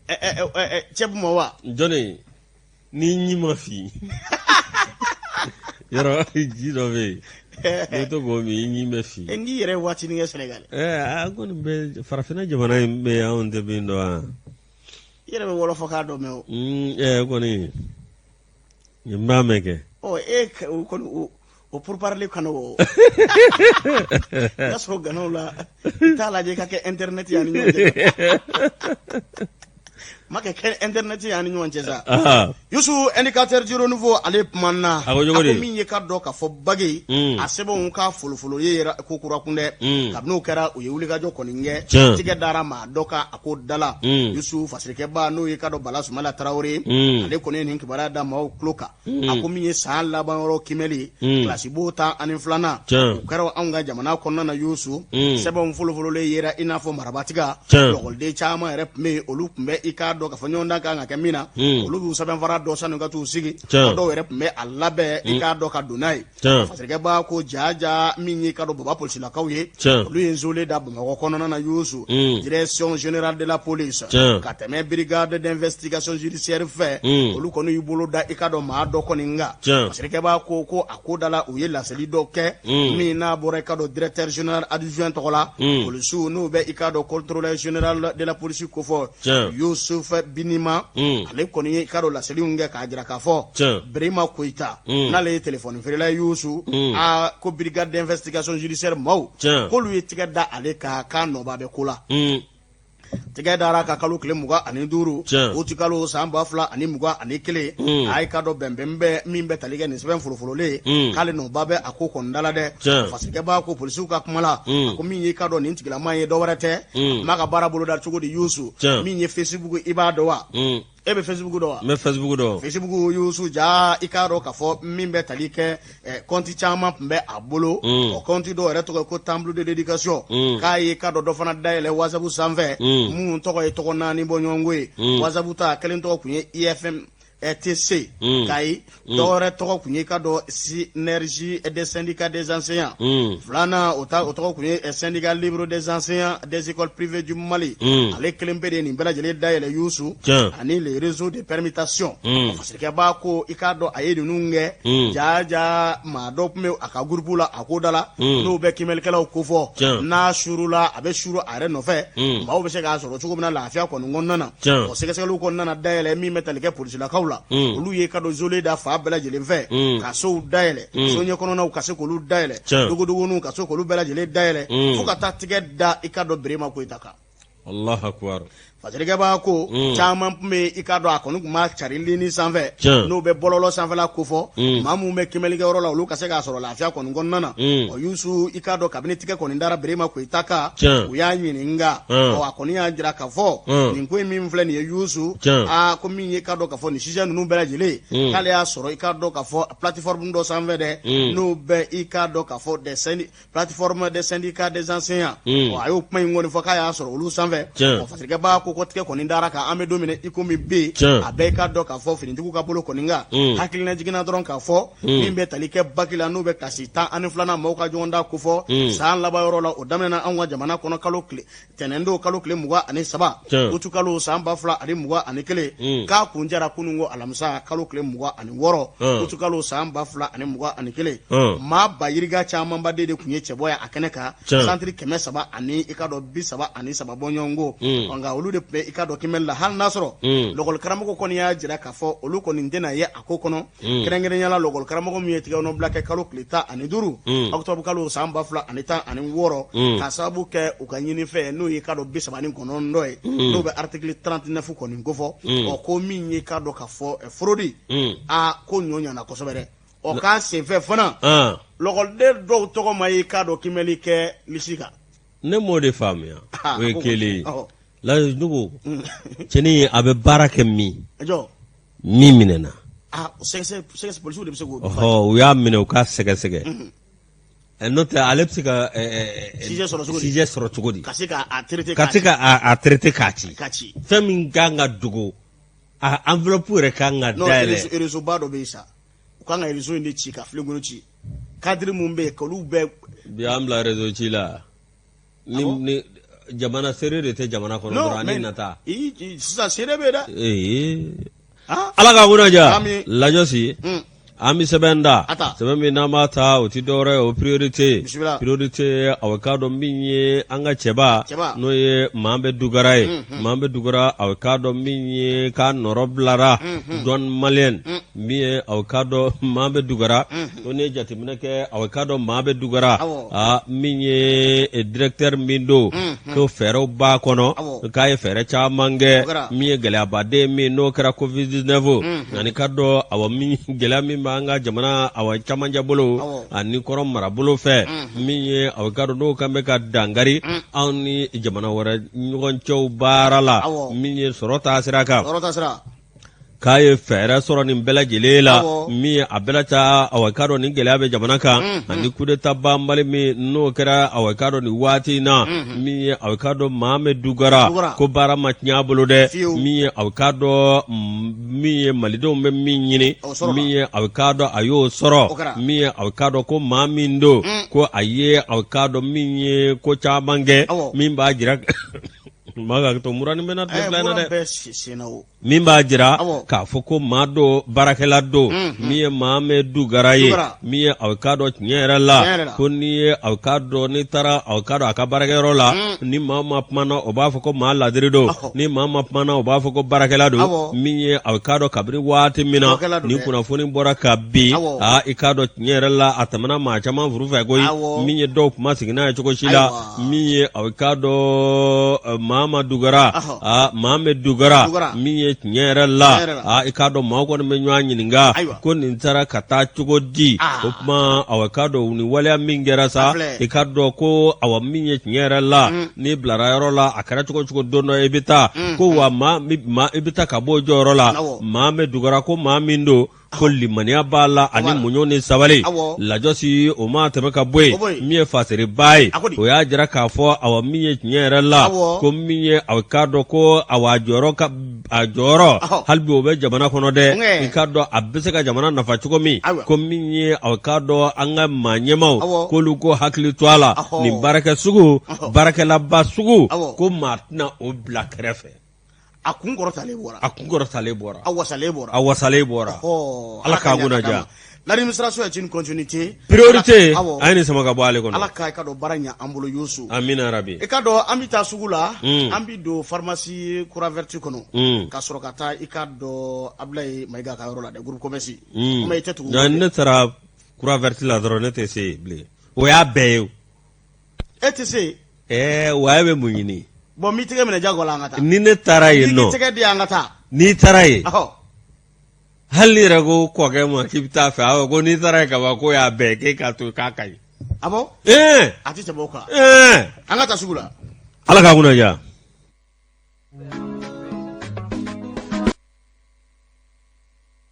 Speaker 1: cɛ ma wa?
Speaker 2: Jɔnni ni ɲi ma fin. Yɔrɔ ji dɔ bɛ yen n'i to k'o min i ɲin bɛ fin.
Speaker 1: N k'i yɛrɛ ye waatinin kɛ Sénégal.
Speaker 2: Ɛɛ an kɔni bɛ farafinna jamana in bɛ anw tɛ min dɔn wa.
Speaker 1: I yɛrɛ bɛ wɔlɔfɔkan dɔ mɛn o.
Speaker 2: Ɛɛ kɔni n b'a mɛn kɛ.
Speaker 1: Ɔ e o kɔni o pourparler ka nɔgɔ. I y'a sɔrɔ ganaw la i t'a lajɛ i ka kɛ internet y'an ni ɲɔgɔn cɛ. Ma kɛ kɛ internet y'an ni ɲɔgɔn cɛ sa. Yusu indicateur du renouveau ale kumana.
Speaker 2: A ko cogo di?
Speaker 1: A ko min ye ka dɔn k'a fɔ bac a sɛbɛnw ka folofolo ye yɛrɛ ko kura kun dɛ. Kabini o kɛra u ye wulikajɔ kɔni kɛ.
Speaker 2: Tiɲɛ.
Speaker 1: Tigɛ dara maa dɔ kan a ko da la. Yusu fasirikɛba n'o ye ka dɔn Bala Sumala Tarawele. Ale kɔni ye nin kibaruya da maaw tulo kan. A ko min ye san laban yɔrɔ kiimɛli kilasi bon 12nan o kɛra anw ka jamana kɔnɔna na Yusu sɛbɛnw folofololen yera i n'a fɔ marabatiga lɔkɔliden caman yɛrɛ tun bɛ yen olu tun bɛ i k'a dɔn k'a fɔ ɲɔgɔndan kan ka kɛ min na olu b'u sɛbɛnfara dɔ sani ka t'u sigi dɔw yɛrɛ tun bɛ a labɛn i k'a dɔn ka don n'a ye Fasirikɛba ko jaja min ye ka dɔn baba polisilakaw ye olu ye zole da Bamakɔ kɔnɔna na Yusu direction générale de la police ka tɛmɛ brigade d'investigation judiciaire fɛ olu kɔni y'u bolo da i ka dɔn maa dɔ kɔni kan Fasirikɛba ko ko a ko da la u ye laseli dɔ kɛ min n'a bɔra i ka dɔn directeur général adjoint tɔgɔ la polisiw n'u bɛ i ka dɔn contrôleur général de la police kofɔ Yusuf Binima ale kɔni ye i ka dɔn laseliw kɛ k'a jira k'a fɔ Berema Koyita n'ale ye telefɔni feerela ye Yusu aa ko brigade d'investigation judiciaire maaw k'olu ye tigɛ da ale kan k'a nɔba bɛ ko la tigɛ dara ka kalo tile 25 uti kalo san 2021 a y'i ka dɔn bɛnbɛn bɛ min bɛ tali kɛ nin sɛbɛn folofololen k'ale nɔba bɛ a ko kɔni da la dɛ fasirikɛba ko polisiw ka kuma la a ko min y'i ka dɔn nin tigilama ye dɔwɛrɛ tɛ a m'a ka baara boloda cogo di Yusu min ye Facebook i b'a dɔn wa e bɛ Facebook dɔn wa
Speaker 2: n bɛ Facebook dɔn
Speaker 1: Facebook Yusu ja i k'a dɔn k'a fɔ min bɛ tali kɛ kɔnti caman tun bɛ a bolo o kɔnti dɔw yɛrɛ tɔgɔ ye ko temple de l'éducation k'a ye k'a dɔn dɔ fana dayɛlɛ WhatsApp sanfɛ minnu tɔgɔ ye tɔgɔ naani bɔ ɲɔgɔnko ye WhatsApp ta kelen tɔgɔ tun ye IFM TC Kayi dɔwɛrɛ tɔgɔ tun ye k'a dɔn synergie des syndicats des enseignants filanan o tɔgɔ tun ye syndicat libre des enseignants des écoles privées du Mali ale kelen pe de ye nin bɛɛ lajɛlen dayɛlɛ Yusu ani le réseau de permutation fasirikɛba ko i k'a dɔn a ye ninnu kɛ jaja maa dɔ tun bɛ a ka groupe la a ko da la n'o bɛ kiimɛlikɛlaw kofɔ n'a suurula a bɛ suuru a yɛrɛ nɔfɛ maaw bɛ se k'a sɔrɔ cogo min na lafiya kɔni kɔnɔna na o sɛgɛsɛgɛliw kɔnɔna na dayɛlɛ min bɛ tali kɛ polisilakaw la olu ye ka dɔn zole da fan bɛɛ lajɛlen fɛ ka sow dayɛlɛ so ɲɛ kɔnɔnaw ka se k'olu dayɛlɛ dogodogoninw ka se k'olu bɛɛ lajɛlen dayɛlɛ fo ka taa tigɛ da i ka dɔn Berema Koyita kan.
Speaker 2: Allahu akbar.
Speaker 1: Fasirikɛba ko caman tun bɛ i k'a dɔn a kɔni tun b'a cari ligne sanfɛ n'o bɛ bɔlɔlɔ sanfɛla kofɔ maa minnu bɛ kiimɛlikɛyɔrɔ la olu ka se k'a sɔrɔ lafiya kɔni kɔnɔna na ɔ Yusu i k'a dɔn kabini tigɛ kɔni dara Berema Koyita kan u y'a ɲininka ɔ a kɔni y'a jira k'a fɔ nin ko in min filɛ nin ye Yusu aa ko min ye k'a dɔn k'a fɔ nin sujet ninnu bɛɛ lajɛlen k'ale y'a sɔrɔ i k'a dɔn k'a fɔ plateforme dɔ sanfɛ dɛ n'o bɛ i k'a dɔn k'a fɔ des plateforme des syndicats des enseignants ɔ a y'o kuma in kɔni fɔ k'a y'a sɔrɔ olu sanfɛ ɔ fasirikɛba ko ko tigɛ kɔni dara kan an bɛ don min na i komi bi a bɛɛ k'a dɔn k'a fɔ finitigiw ka bolo kɔni kan hakilina jiginna dɔrɔn k'a fɔ min bɛ tali kɛ bac la n'o bɛ kilasi 12nan maaw ka ɲɔgɔndan kofɔ san laban yɔrɔ la o daminɛna anw ka jamana kɔnɔ kalo tile tɛnɛndon kalo tile 23 uti kalo san 2021 k'a kuncɛra kunun ko alamisa kalo tile 26 uti kalo san 2021 maa ba yirika camanba de tun ye cɛbɔ ye a kɛnɛ kan santiri 300 ani i ka dɔn 33 bɔ ɲɔgɔn ko nka olu de tun bɛ i ka dɔn kiimɛli la hali n'a sɔrɔ lɔkɔlikaramɔgɔ kɔni y'a jira k'a fɔ olu kɔni tɛna ye a ko kɔnɔ kɛrɛnkɛrɛnya la lɔkɔlikaramɔgɔ min ye tigɛnɔbila kɛ kalo tile 15 octobre kalo san 2016 k'a sababu kɛ u ka ɲinifɛn n'o ye k'a dɔn 39 ye n'o bɛ article 39 kɔni kofɔ ɔ ko min ye k'a dɔn k'a fɔ fraude aa ko ɲɔ ɲana kosɛbɛ dɛ ɔ k'a senfɛ fana lɔkɔliden dɔw tɔgɔ ma ye k'a dɔn kiimɛli kɛ lisi kan.
Speaker 2: Ne m'o de faamuya o ye kelen ye ne ko cɛnin a bɛ baara kɛ min min minɛna u y'a minɛ u k'a sɛgɛsɛgɛ n'o tɛ ale bɛ se ka sujet sɔrɔ cogo di
Speaker 1: ka se k'a
Speaker 2: traiter k'a ci fɛn min kan ka dogo a enveloppe yɛrɛ kan ka dayɛlɛ
Speaker 1: réseau ba dɔ bɛ yen sa u kan ka réseau in de ci ka filenkolon ci cadre mun bɛ yen k'olu bɛɛ
Speaker 2: bi an bila réseau ci la ni ni jamana seere de tɛ jamana kɔnɔ dɔrɔn ani nata
Speaker 1: sisan seere bɛ dɛ
Speaker 2: ee ala ka kunna diya lajɔsi An bɛ sɛbɛn da sɛbɛn min n'an b'a ta o tɛ dɔwɛrɛ ye o priorité priorité aw k'a dɔn min ye an ka cɛba n'o ye Mohamed Dugara ye Mohamed Dugara aw k'a dɔn min ye k'a nɔrɔ bilara douane malienne min ye aw k'a dɔn Mohamed Dugara ko n'i ye jateminɛ kɛ aw k'a dɔn Mohamed Dugara aa min ye directeur min don ko fɛɛrɛw b'a kɔnɔ k'a ye fɛɛrɛ caman kɛ min ye gɛlɛyabaden min n'o kɛra covid 19 ani k'a dɔn awa min gɛlɛya min b'an ka jamana awa camancɛ bolo ani kɔrɔn marabolo fɛ min ye aw k'a dɔn n'o kan bɛ ka dankari anw ni jamana wɛrɛ ɲɔgɔn cɛw baara la min ye sɔrɔ taasira kan. K'a ye fɛɛrɛ sɔrɔ nin bɛɛ lajɛlen la min ye a bɛɛ ta awa k'a dɔn nin gɛlɛya bɛ jamana kan ani coup d'état banbali min n'o kɛra awa k'a dɔn nin waati in na min ye aw k'a dɔn Mohamed Dugara ko baara ma tiɲɛ a bolo dɛ min ye aw k'a dɔn min ye malidenw bɛ min ɲini min ye aw k'a dɔn a y'o sɔrɔ min ye aw k'a dɔn ko maa min don ko a ye aw k'a dɔn min ye ko caman kɛ min b'a jira maa ka to mura nin bɛ n na tile fila in na dɛ. Min b'a jira k'a fɔ ko maa don baarakɛla don min ye Mohamed Dugara ye min ye aw k'a dɔn tiɲɛ yɛrɛ la ko n'i ye aw k'a dɔn n'i taara aw k'a dɔn a ka baarakɛyɔrɔ la ni maa maa kumana o b'a fɔ ko maa ladiri don ni maa maa kumana o b'a fɔ ko baarakɛla don min ye aw k'a dɔn kabini waati min na nin kunnafoni bɔra ka bin aa i k'a dɔn tiɲɛ yɛrɛ la a tɛmɛna maa caman furu fɛ koyi min ye dɔw kuma sigi n'a ye cogo si la min ye aw k'a dɔn Mama Dugara aa Mohamed Dugara min ye tiɲɛ yɛrɛ la aa i k'a dɔn maaw kɔni bɛ ɲɔgɔn ɲininka ko nin taara ka taa cogo di o tuma aw k'a dɔn nin waleya min kɛra sa i k'a dɔn ko awa min ye tiɲɛ yɛrɛ la n'i bilara yɔrɔ la a kɛra cogo cogo don dɔ i bɛ taa ko wa maa i bɛ taa ka bɔ o jɔyɔrɔ la Mohamed Dugara ko maa min don ko limaniya b'a la ani muɲu ni sabali lajɔsi o ma tɛmɛ ka bɔ yen min ye fasiriba ye o y'a jira k'a fɔ awa min ye tiɲɛ yɛrɛ la ko min ye aw k'a dɔn ko awa a jɔyɔrɔ ka a jɔyɔrɔ hali bi o bɛ jamana kɔnɔ dɛ i k'a dɔn a bɛ se ka jamana nafa cogo min ko min ye aw k'a dɔn an ka maa ɲɛmaaw k'olu ko hakili to a la nin baarakɛ sugu baarakɛlaba sugu ko maa tɛna o bila kɛrɛfɛ
Speaker 1: A kun kɔrɔtalen bɔra
Speaker 2: a kun kɔrɔtalen bɔra
Speaker 1: a wasalen bɔra
Speaker 2: a wasalen bɔra ala k'a kunna diya
Speaker 1: l'administration est une continuité
Speaker 2: priorité a ye nin sama ka bɔ ale kɔnɔ
Speaker 1: ala ka i k'a dɔn baara ɲɛ an bolo Yusu
Speaker 2: amina rabi
Speaker 1: i k'a dɔn an bɛ taa sugu la an bɛ don pharmacie Croix Verte kɔnɔ ka sɔrɔ ka taa i k'a dɔn Abulaye Mayiga ka yɔrɔ la dɛ groupe commerce
Speaker 2: kuma i tɛ tugu ne taara Croix Verte la dɔrɔn ne tɛ se yen bilen o y'a bɛɛ ye
Speaker 1: e tɛ se
Speaker 2: ɛɛ wa e bɛ mun ɲini
Speaker 1: bon n b'i tɛgɛ minɛ jago la an ka taa
Speaker 2: ni ne taara yen nɔ
Speaker 1: n'i tɛgɛ di an ka taa
Speaker 2: n'i taara yen hali n'i yɛrɛ ko kɔkɛ ma k'i bɛ taa fɛ a ko n'i taara yen kaban k'o y'a bɛɛ k'e k'a to k'a ka ɲi
Speaker 1: ah bon ɛɛ a tɛ tɛmɛ o kan
Speaker 2: ɛɛ
Speaker 1: an ka taa sugu la
Speaker 2: ala k'a kunna diya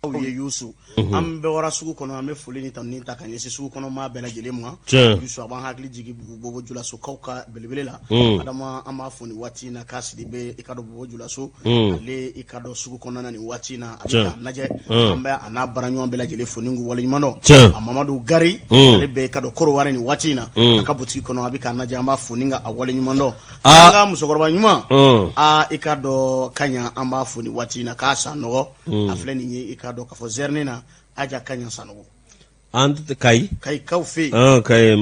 Speaker 1: aw ye Yusu an bɛ wara sugu kɔnɔ an bɛ foli ni tanuni ta ka ɲɛsin sugu kɔnɔ maa bɛɛ lajɛlen ma Yusu a b'an hakili jigin Bobo Julasokaw ka belebele la Adama an b'a fo nin waati in na k'a Sidibe i k'a dɔn Bobo Julaso ale i k'a dɔn sugu kɔnɔna nin waati in na a bɛ k'a lajɛ an bɛ a n'a baaraɲɔgɔn bɛɛ lajɛlen fo ni k'u waleɲuman dɔn a Mamadu Gari ale bɛ i k'a dɔn Korowari nin waati in na a ka butigi kɔnɔ a bɛ k'a lajɛ an b'a fo ni ka a waleɲuman dɔn an ka musokɔrɔba ɲuman aa i k'a dɔn Kaɲa an b'a fo nin waati in na k'a Sanɔgɔ a filɛ nin ye i k'a dɔn k'a fɔ zɛrɛnin na Aja Kaɲa Sanogo
Speaker 2: an Kayi
Speaker 1: Kayikaw fɛ yen
Speaker 2: Kayi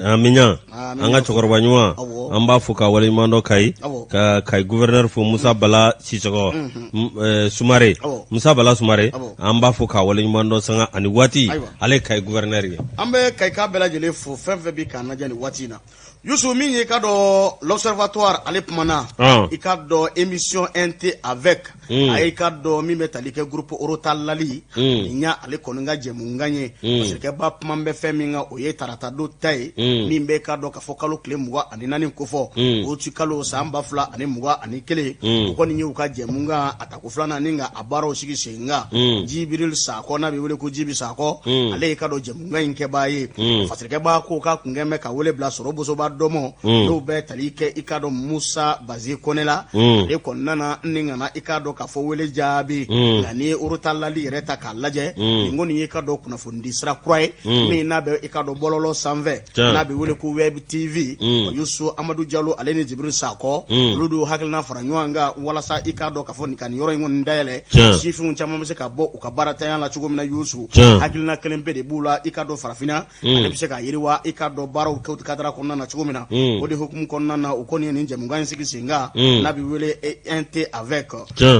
Speaker 2: an miɲan an ka cɛkɔrɔba ɲuman an b'a fo ka waleɲuman dɔn Kayi ka Kayi gouverneur fo Musa Bala Sisɔkɔ Sumare Musa Bala Sumare an b'a fo ka waleɲuman dɔn sanga ani waati ale ye Kayi gouverneur ye
Speaker 1: an bɛ Kayika bɛɛ lajɛlen fo fɛn fɛn bɛ k'an lajɛ nin waati in na Yusu min ye i k'a dɔn l'observatoire ale kumana i k'a dɔn émission un thé avec a ye i k'a dɔn min bɛ tali kɛ groupe Orotal Lali nin y'ale kɔni ka jɛmukan ye masakɛba kuma bɛ fɛn min kan o ye tarata don ta ye min bɛ i k'a dɔn k'a fɔ kalo tile 24 kofɔ o kalo san 2021 o kɔni ye u ka jɛmukan a tako filanan ni ka a baaraw sigi sen kan Jibiril Sakɔ n'a bɛ wele ko Jibi Sakɔ ale ye i k'a dɔn jɛmukan in kɛbaa ye Masakɛba ko k'a kun kɛn bɛ ka wele bila sɔrɔ bosoba dɔ ma n'o bɛ tali kɛ i k'a dɔn Musa Bazi Kɔnɛ la ale kɔni nana ni ka na i k'a dɔn k'a fɔ wele jaabi nka n'i ye Orotal Lali yɛrɛ ta k'a lajɛ nin kɔni ye i k'a dɔn kunnafonidi sira kura ye min n'a bɛ i k'a dɔn bɔlɔlɔ sanfɛ n'a bɛ wele ko web tv. Yusu Amadu Jalo ale ni Jibril Sakɔ, olu de hakilina fara ɲɔgɔn kan walasa i k'a dɔn k'a fɔ nin ka nin yɔrɔ in kɔni dayɛlɛ, sifinw caman bɛ se ka bɔ u ka baaratanya la cogo min na. Yusu, hakilina kelen pe de b'u la, i k'a dɔn farafinna ale bɛ se ka yiriwa, i k'a dɔn baaraw kɛ kadara kɔnɔna na cogo min na. O de hukumu kɔnɔna na, u kɔni ye nin jɛmukan in sigi sen kan n'a bɛ wele Un thé avec.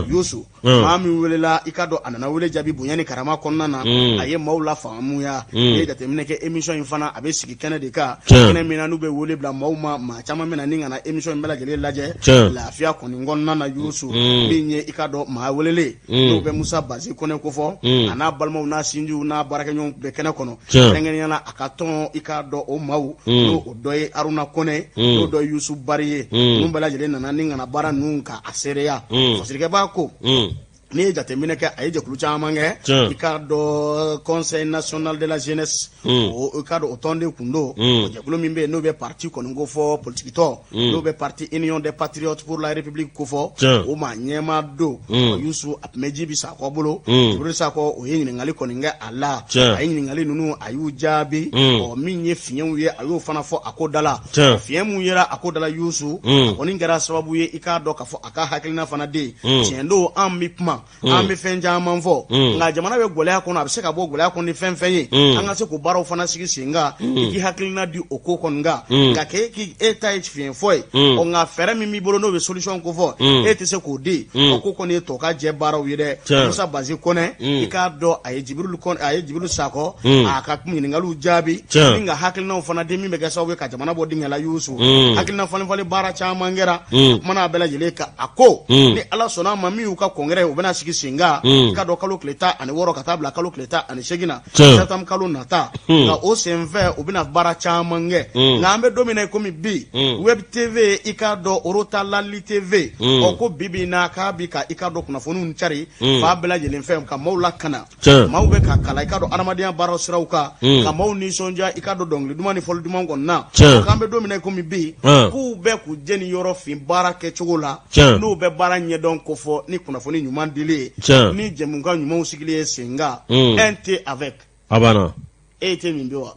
Speaker 1: Yusu, maa min welela, i k'a dɔn a nana wele jaabi bonya ni karama kɔnɔna na, a ye maaw la faamuya. N'i ye jateminɛ kɛ, émission in fana a bɛ sigi kɛnɛ de kan, kɛnɛ min na n'u bɛ wele bila maaw ma. Maa caman bɛ na ni ka na émission in bɛɛ lajɛlen lajɛ lafiya kɔni kɔnɔna na. Yusu, min ye i k'a dɔn maa welelen, n'o bɛ Musa Bazi Kɔnɛ kofɔ, a n'a balimaw n'a sinjiw n'a baarakɛɲɔgɔnw bɛ kɛnɛ kɔnɔ, kɛrɛnkɛrɛnnenya la a ka tɔn, i k'a dɔn o maaw, n'o o dɔ ye Aruna Kɔnɛ, n'o dɔ ye Yusu Bari ye. Ninnu bɛɛ lajɛlen nana ni ka na baara ninnu ka a seereya. Fasirikɛbaa ko n'i ye jateminɛ kɛ, a ye jɛkulu caman kɛ, i k'a dɔn Conseil national de la jeunesse, o i k'a dɔn o tɔnden kun don. O jɛkulu min bɛ yen n'o bɛ parti kɔni ko fɔ, politikitɔn n'o bɛ parti Union des patriotes pour la République ko fɔ, o maa ɲɛmaa don. Yusu, a tun bɛ Jibi Sakɔ bolo. Jibril Sakɔ, o ye ɲininkali kɔni kɛ a la. A ye ɲininkali ninnu, a y'u jaabi. Ɔ, min ye fiɲɛw ye, a y'o fana fɔ a ko da la. Fiɲɛ mun yera a ko da la, Yusu, a kɔni kɛra sababu ye, i k'a dɔn k'a fɔ a ka hakilina fana den. Tiɲɛ don, an bɛ kuma, an bɛ fɛn caman fɔ, nka jamana bɛ gɛlɛya kɔnɔ, a bɛ se ka bɔ gɛlɛya kɔnɔ ni fɛn fɛn ye, an ka se k'o baaraw fana sigi sen kan. I k'i hakilina di o ko kɔni kan, nka k'e k'i e ta ye fiɲɛ fɔ ye, ɔ, nka fɛɛrɛ min b'i bolo n'o bɛ solution ko fɔ, e tɛ se k'o di. O ko kɔni ye tɔ ka jɛ baaraw ye dɛ. Musa Bazi Kɔnɛ, i k'a dɔn a ye Jibril Kɔnɛ, a ye Jibril Sakɔ, a ka ɲininkaliw jaabi ni ka hakilinaw fana di min bɛ kɛ sababu ye ka jamana bɔ dingɛ la. Yusu, hakilina falen falen baara caman kɛra. A kumana a bɛɛ lajɛlen kan. A ko ni Ala sɔnna a ma, min y'u ka congrès ye, u bɛna sigi sen kan, i k'a dɔn kalo tile 16 ka taa bila kalo tile 18 na, septembre kalo nata. Nka o senfɛ, u bɛna baara caman kɛ. Nka an bɛ don min na i komi bi, web tv, i k'a dɔn Orotalali tv, ɔ, ko bi bi in na k'a bi ka i k'a dɔn kunnafoniw cari fan bɛɛ lajɛlen fɛ ka maaw lakana. Maaw bɛ ka kalan, i k'a dɔn adamadenya baara siraw kan, ka maaw nisɔndiya, i k'a dɔn dɔnkili duman ni fɔli duman kɔnɔna na. K'an bɛ don min na i komi bi, k'u bɛ k'u jeni yɔrɔ fin baara kɛcogo la, n'u bɛ baara ɲɛdɔn kofɔ ni kunnafoni ɲuman dili ye, ni jɛmukan ɲumanw sigili ye sen kan. Un thé avec.
Speaker 2: A banna.
Speaker 1: E tɛ min bi wa?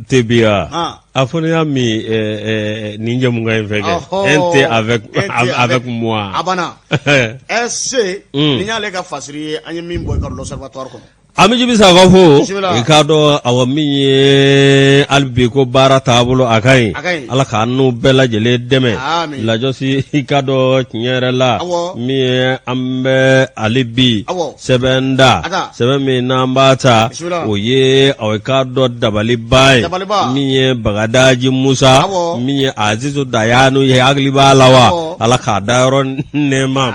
Speaker 2: Te bi wa? A fɔ ne y'a min nin jɛmukan in fɛ kɛ un thé avec moi.
Speaker 1: A banna. SC nin y'ale ka fasiri ye, an ye min bɔ i ka l'Observatoire kɔnɔ.
Speaker 2: An bɛ Jibi Sakɔ fo. I k'a dɔn, awa, min ye hali bi ko baara taabolo a ka ɲi, Ala k'an n'u bɛɛ lajɛlen dɛmɛ. Lajɔsi, i k'a dɔn tiɲɛ yɛrɛ la, min ye an bɛ hali bi sɛbɛn da, sɛbɛn min n'an b'a ta, o ye aw k'a dɔn dabaliban ye, min ye Bagadaji Musa, min ye Azizu Dayanu ye, hakili b'a la wa? Ala k'a dayɔrɔ nɛɛma.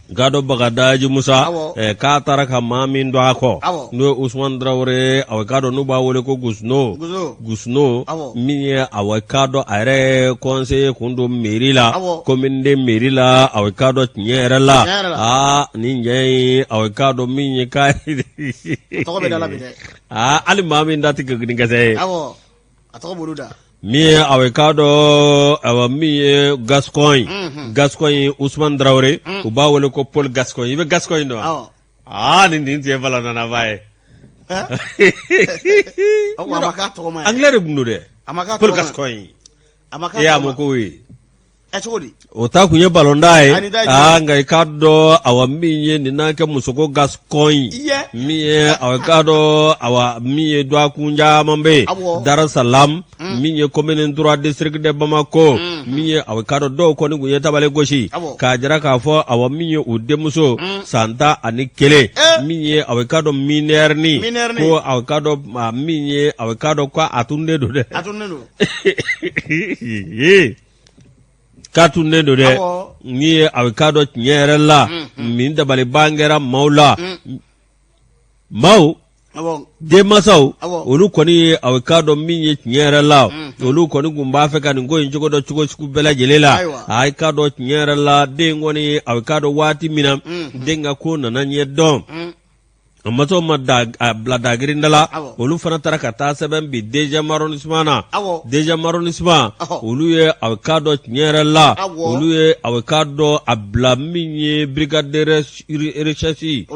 Speaker 2: K'a dɔn Bagadaji Musa k'a taara ka maa min to a kɔ, n'o ye Usumani Tarawele, aw k'a dɔn n'u b'a wele ko Gusuno. Gusuno, min ye aw k'a dɔn a yɛrɛ conseiller kun don mairie la, commune de mairie la. Aw k'a dɔn tiɲɛ yɛrɛ la, aa, nin jɛ in, aw k'a dɔn min ye k'a aa, hali maa min da tɛ kɛsɛ ye.
Speaker 1: A tɔgɔ bolo da.
Speaker 2: Min ye aw k'a dɔn, awa, min ye Gascogne, Gascogne Usumani Tarawele, u b'a wele ko Paul Gascogne. I bɛ Gascogne dɔn? Aa, nin nin tun ye ballon tanaba ye. Anglais de tun don dɛ, Paul Gascogne. E y'a mɛn ko ye
Speaker 1: cogo di?
Speaker 2: O ta tun ye balontan ye. Aa, nka i k'a dɔn, awa, min ye nin n'a kɛ musoko Gascogne, min ye aw k'a dɔn, awa, min ye dɔgɔkun caman bɛ yen, Darussalam, min ye commune 3, district de Bamako, min ye aw k'a dɔn dɔw kɔni tun ye tabale gosi k'a jira k'a fɔ, awa, min ye u denmuso san 11, min ye aw k'a dɔn mineur ni ko aw k'a dɔn min ye aw k'a dɔn ko a tununnen don dɛ, k'a tununnen don dɛ. Min ye aw k'a dɔn tiɲɛ yɛrɛ la, min dabaliban kɛra maaw la, maaw denmansaw olu kɔni ye aw k'a dɔn min ye tiɲɛ yɛrɛ la, olu kɔni tun b'a fɛ ka nin ko in cogo dɔn cogo sugu bɛɛ lajɛlen la. A k'a dɔn tiɲɛ yɛrɛ la, den kɔni, aw k'a dɔn waati min na den ka ko nana ɲɛ dɔn. A ma ma a bila dagirinda la, olu fana taara ka taa sɛbɛn bin deuxième arrondissement na, deuxième arrondissement olu ye a k'a dɔn tiɲɛ yɛrɛ la, olu ye a k'a dɔn a bila min ye brigade de recherche,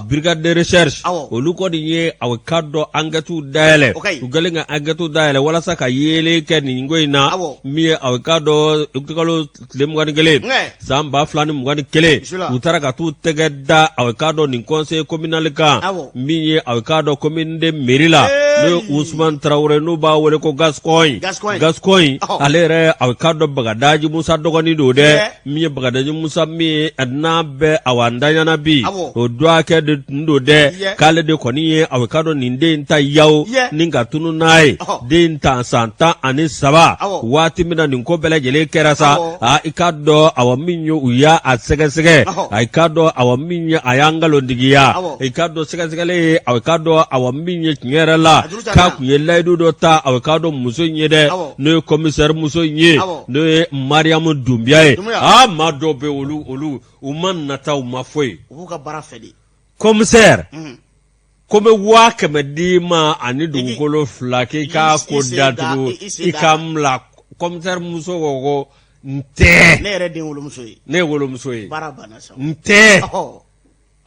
Speaker 2: brigade de recherche olu kɔni ye a k'a dɔn enquête dayɛlɛ. U kɛlen ka enquête dayɛlɛ walasa ka yeelen kɛ nin ko in na, min ye a k'a dɔn kalo tile 21 san 2021, u taara ka t'u tɛgɛ da a k'a dɔn nin conseil communal kan, min ye a k'a dɔn commune deux mairie la, n'o ye Usumani Tarawele, n'u b'a wele ko Gascogne. Gascogne, ale yɛrɛ a k'a dɔn Bagadaji Musa dɔgɔnin don dɛ. Min ye Bagadaji Musa min ye n'a bɛ awa ntanyana bi, o dɔgɔkɛ de tun don dɛ. K'ale de kɔni ye a k'a dɔn nin den in ta yaw ni ka tunun n'a ye. Den ta san 13, waati min na nin ko bɛɛ lajɛlen kɛra sa, aa, i k'a dɔn awa min ye u y'a a sɛgɛsɛgɛ, a i k'a dɔn awa min ye a y'an nkalontigiya. I k'a dɔn sɛgɛsɛgɛli ye a k'a dɔn awa min ye tiɲɛ yɛrɛ la k'a tun ye layidu dɔ ta a k'a dɔn muso in ye dɛ, n'o ye commissaire muso in ye, n'o ye Mariyamu Dunbiya ye. Aa, maa dɔw bɛ olu u ma nata, u ma foyi.
Speaker 1: U b'u ka baara fɛ de.
Speaker 2: Commissaire ko n bɛ 100 000 d'i ma ani dugukolo 2 k'i k'a ko datugu, i ka n bila. Commissaire muso ko ko n tɛ.
Speaker 1: Ne yɛrɛ den wolomuso ye.
Speaker 2: Ne ye wolomuso ye.
Speaker 1: Baara banna sa.
Speaker 2: N tɛ.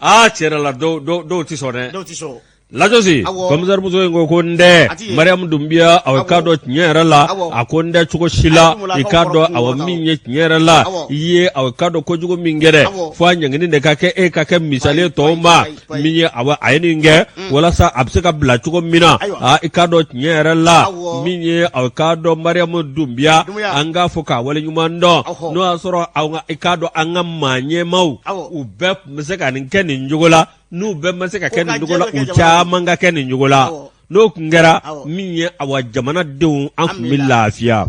Speaker 2: Aa, tiɲɛ yɛrɛ la, dɔw tɛ sɔn dɛ.
Speaker 1: Dɔw tɛ sɔn.
Speaker 2: Lajɔsi, commissaire muso in ko ko n tɛ. Mariyamu Dunbiya, a k'a dɔn tiɲɛ yɛrɛ la, a ko n tɛ cogo si la. I k'a dɔn awa min ye tiɲɛ yɛrɛ la, i ye a k'a dɔn kojugu min kɛ dɛ, fo a ɲangini de ka kɛ e ka kɛ misali ye tɔw ma. Min ye awa a ye nin kɛ walasa a bɛ se ka bila cogo min na. Aa, i k'a dɔn tiɲɛ yɛrɛ la, min ye a k'a dɔn Mariyamu Dunbiya, an k'a fɔ k'a waleɲuman dɔn. N'o y'a sɔrɔ i k'a dɔn an ka maa ɲɛmaaw, u bɛɛ tun bɛ se ka nin kɛ nin cogo la. N'u bɛɛ ma se ka kɛ nin cogo la, u caman ka kɛ nin cogo la. N'o tun kɛra min ye awa jamanadenw, an tun bɛ lafiya.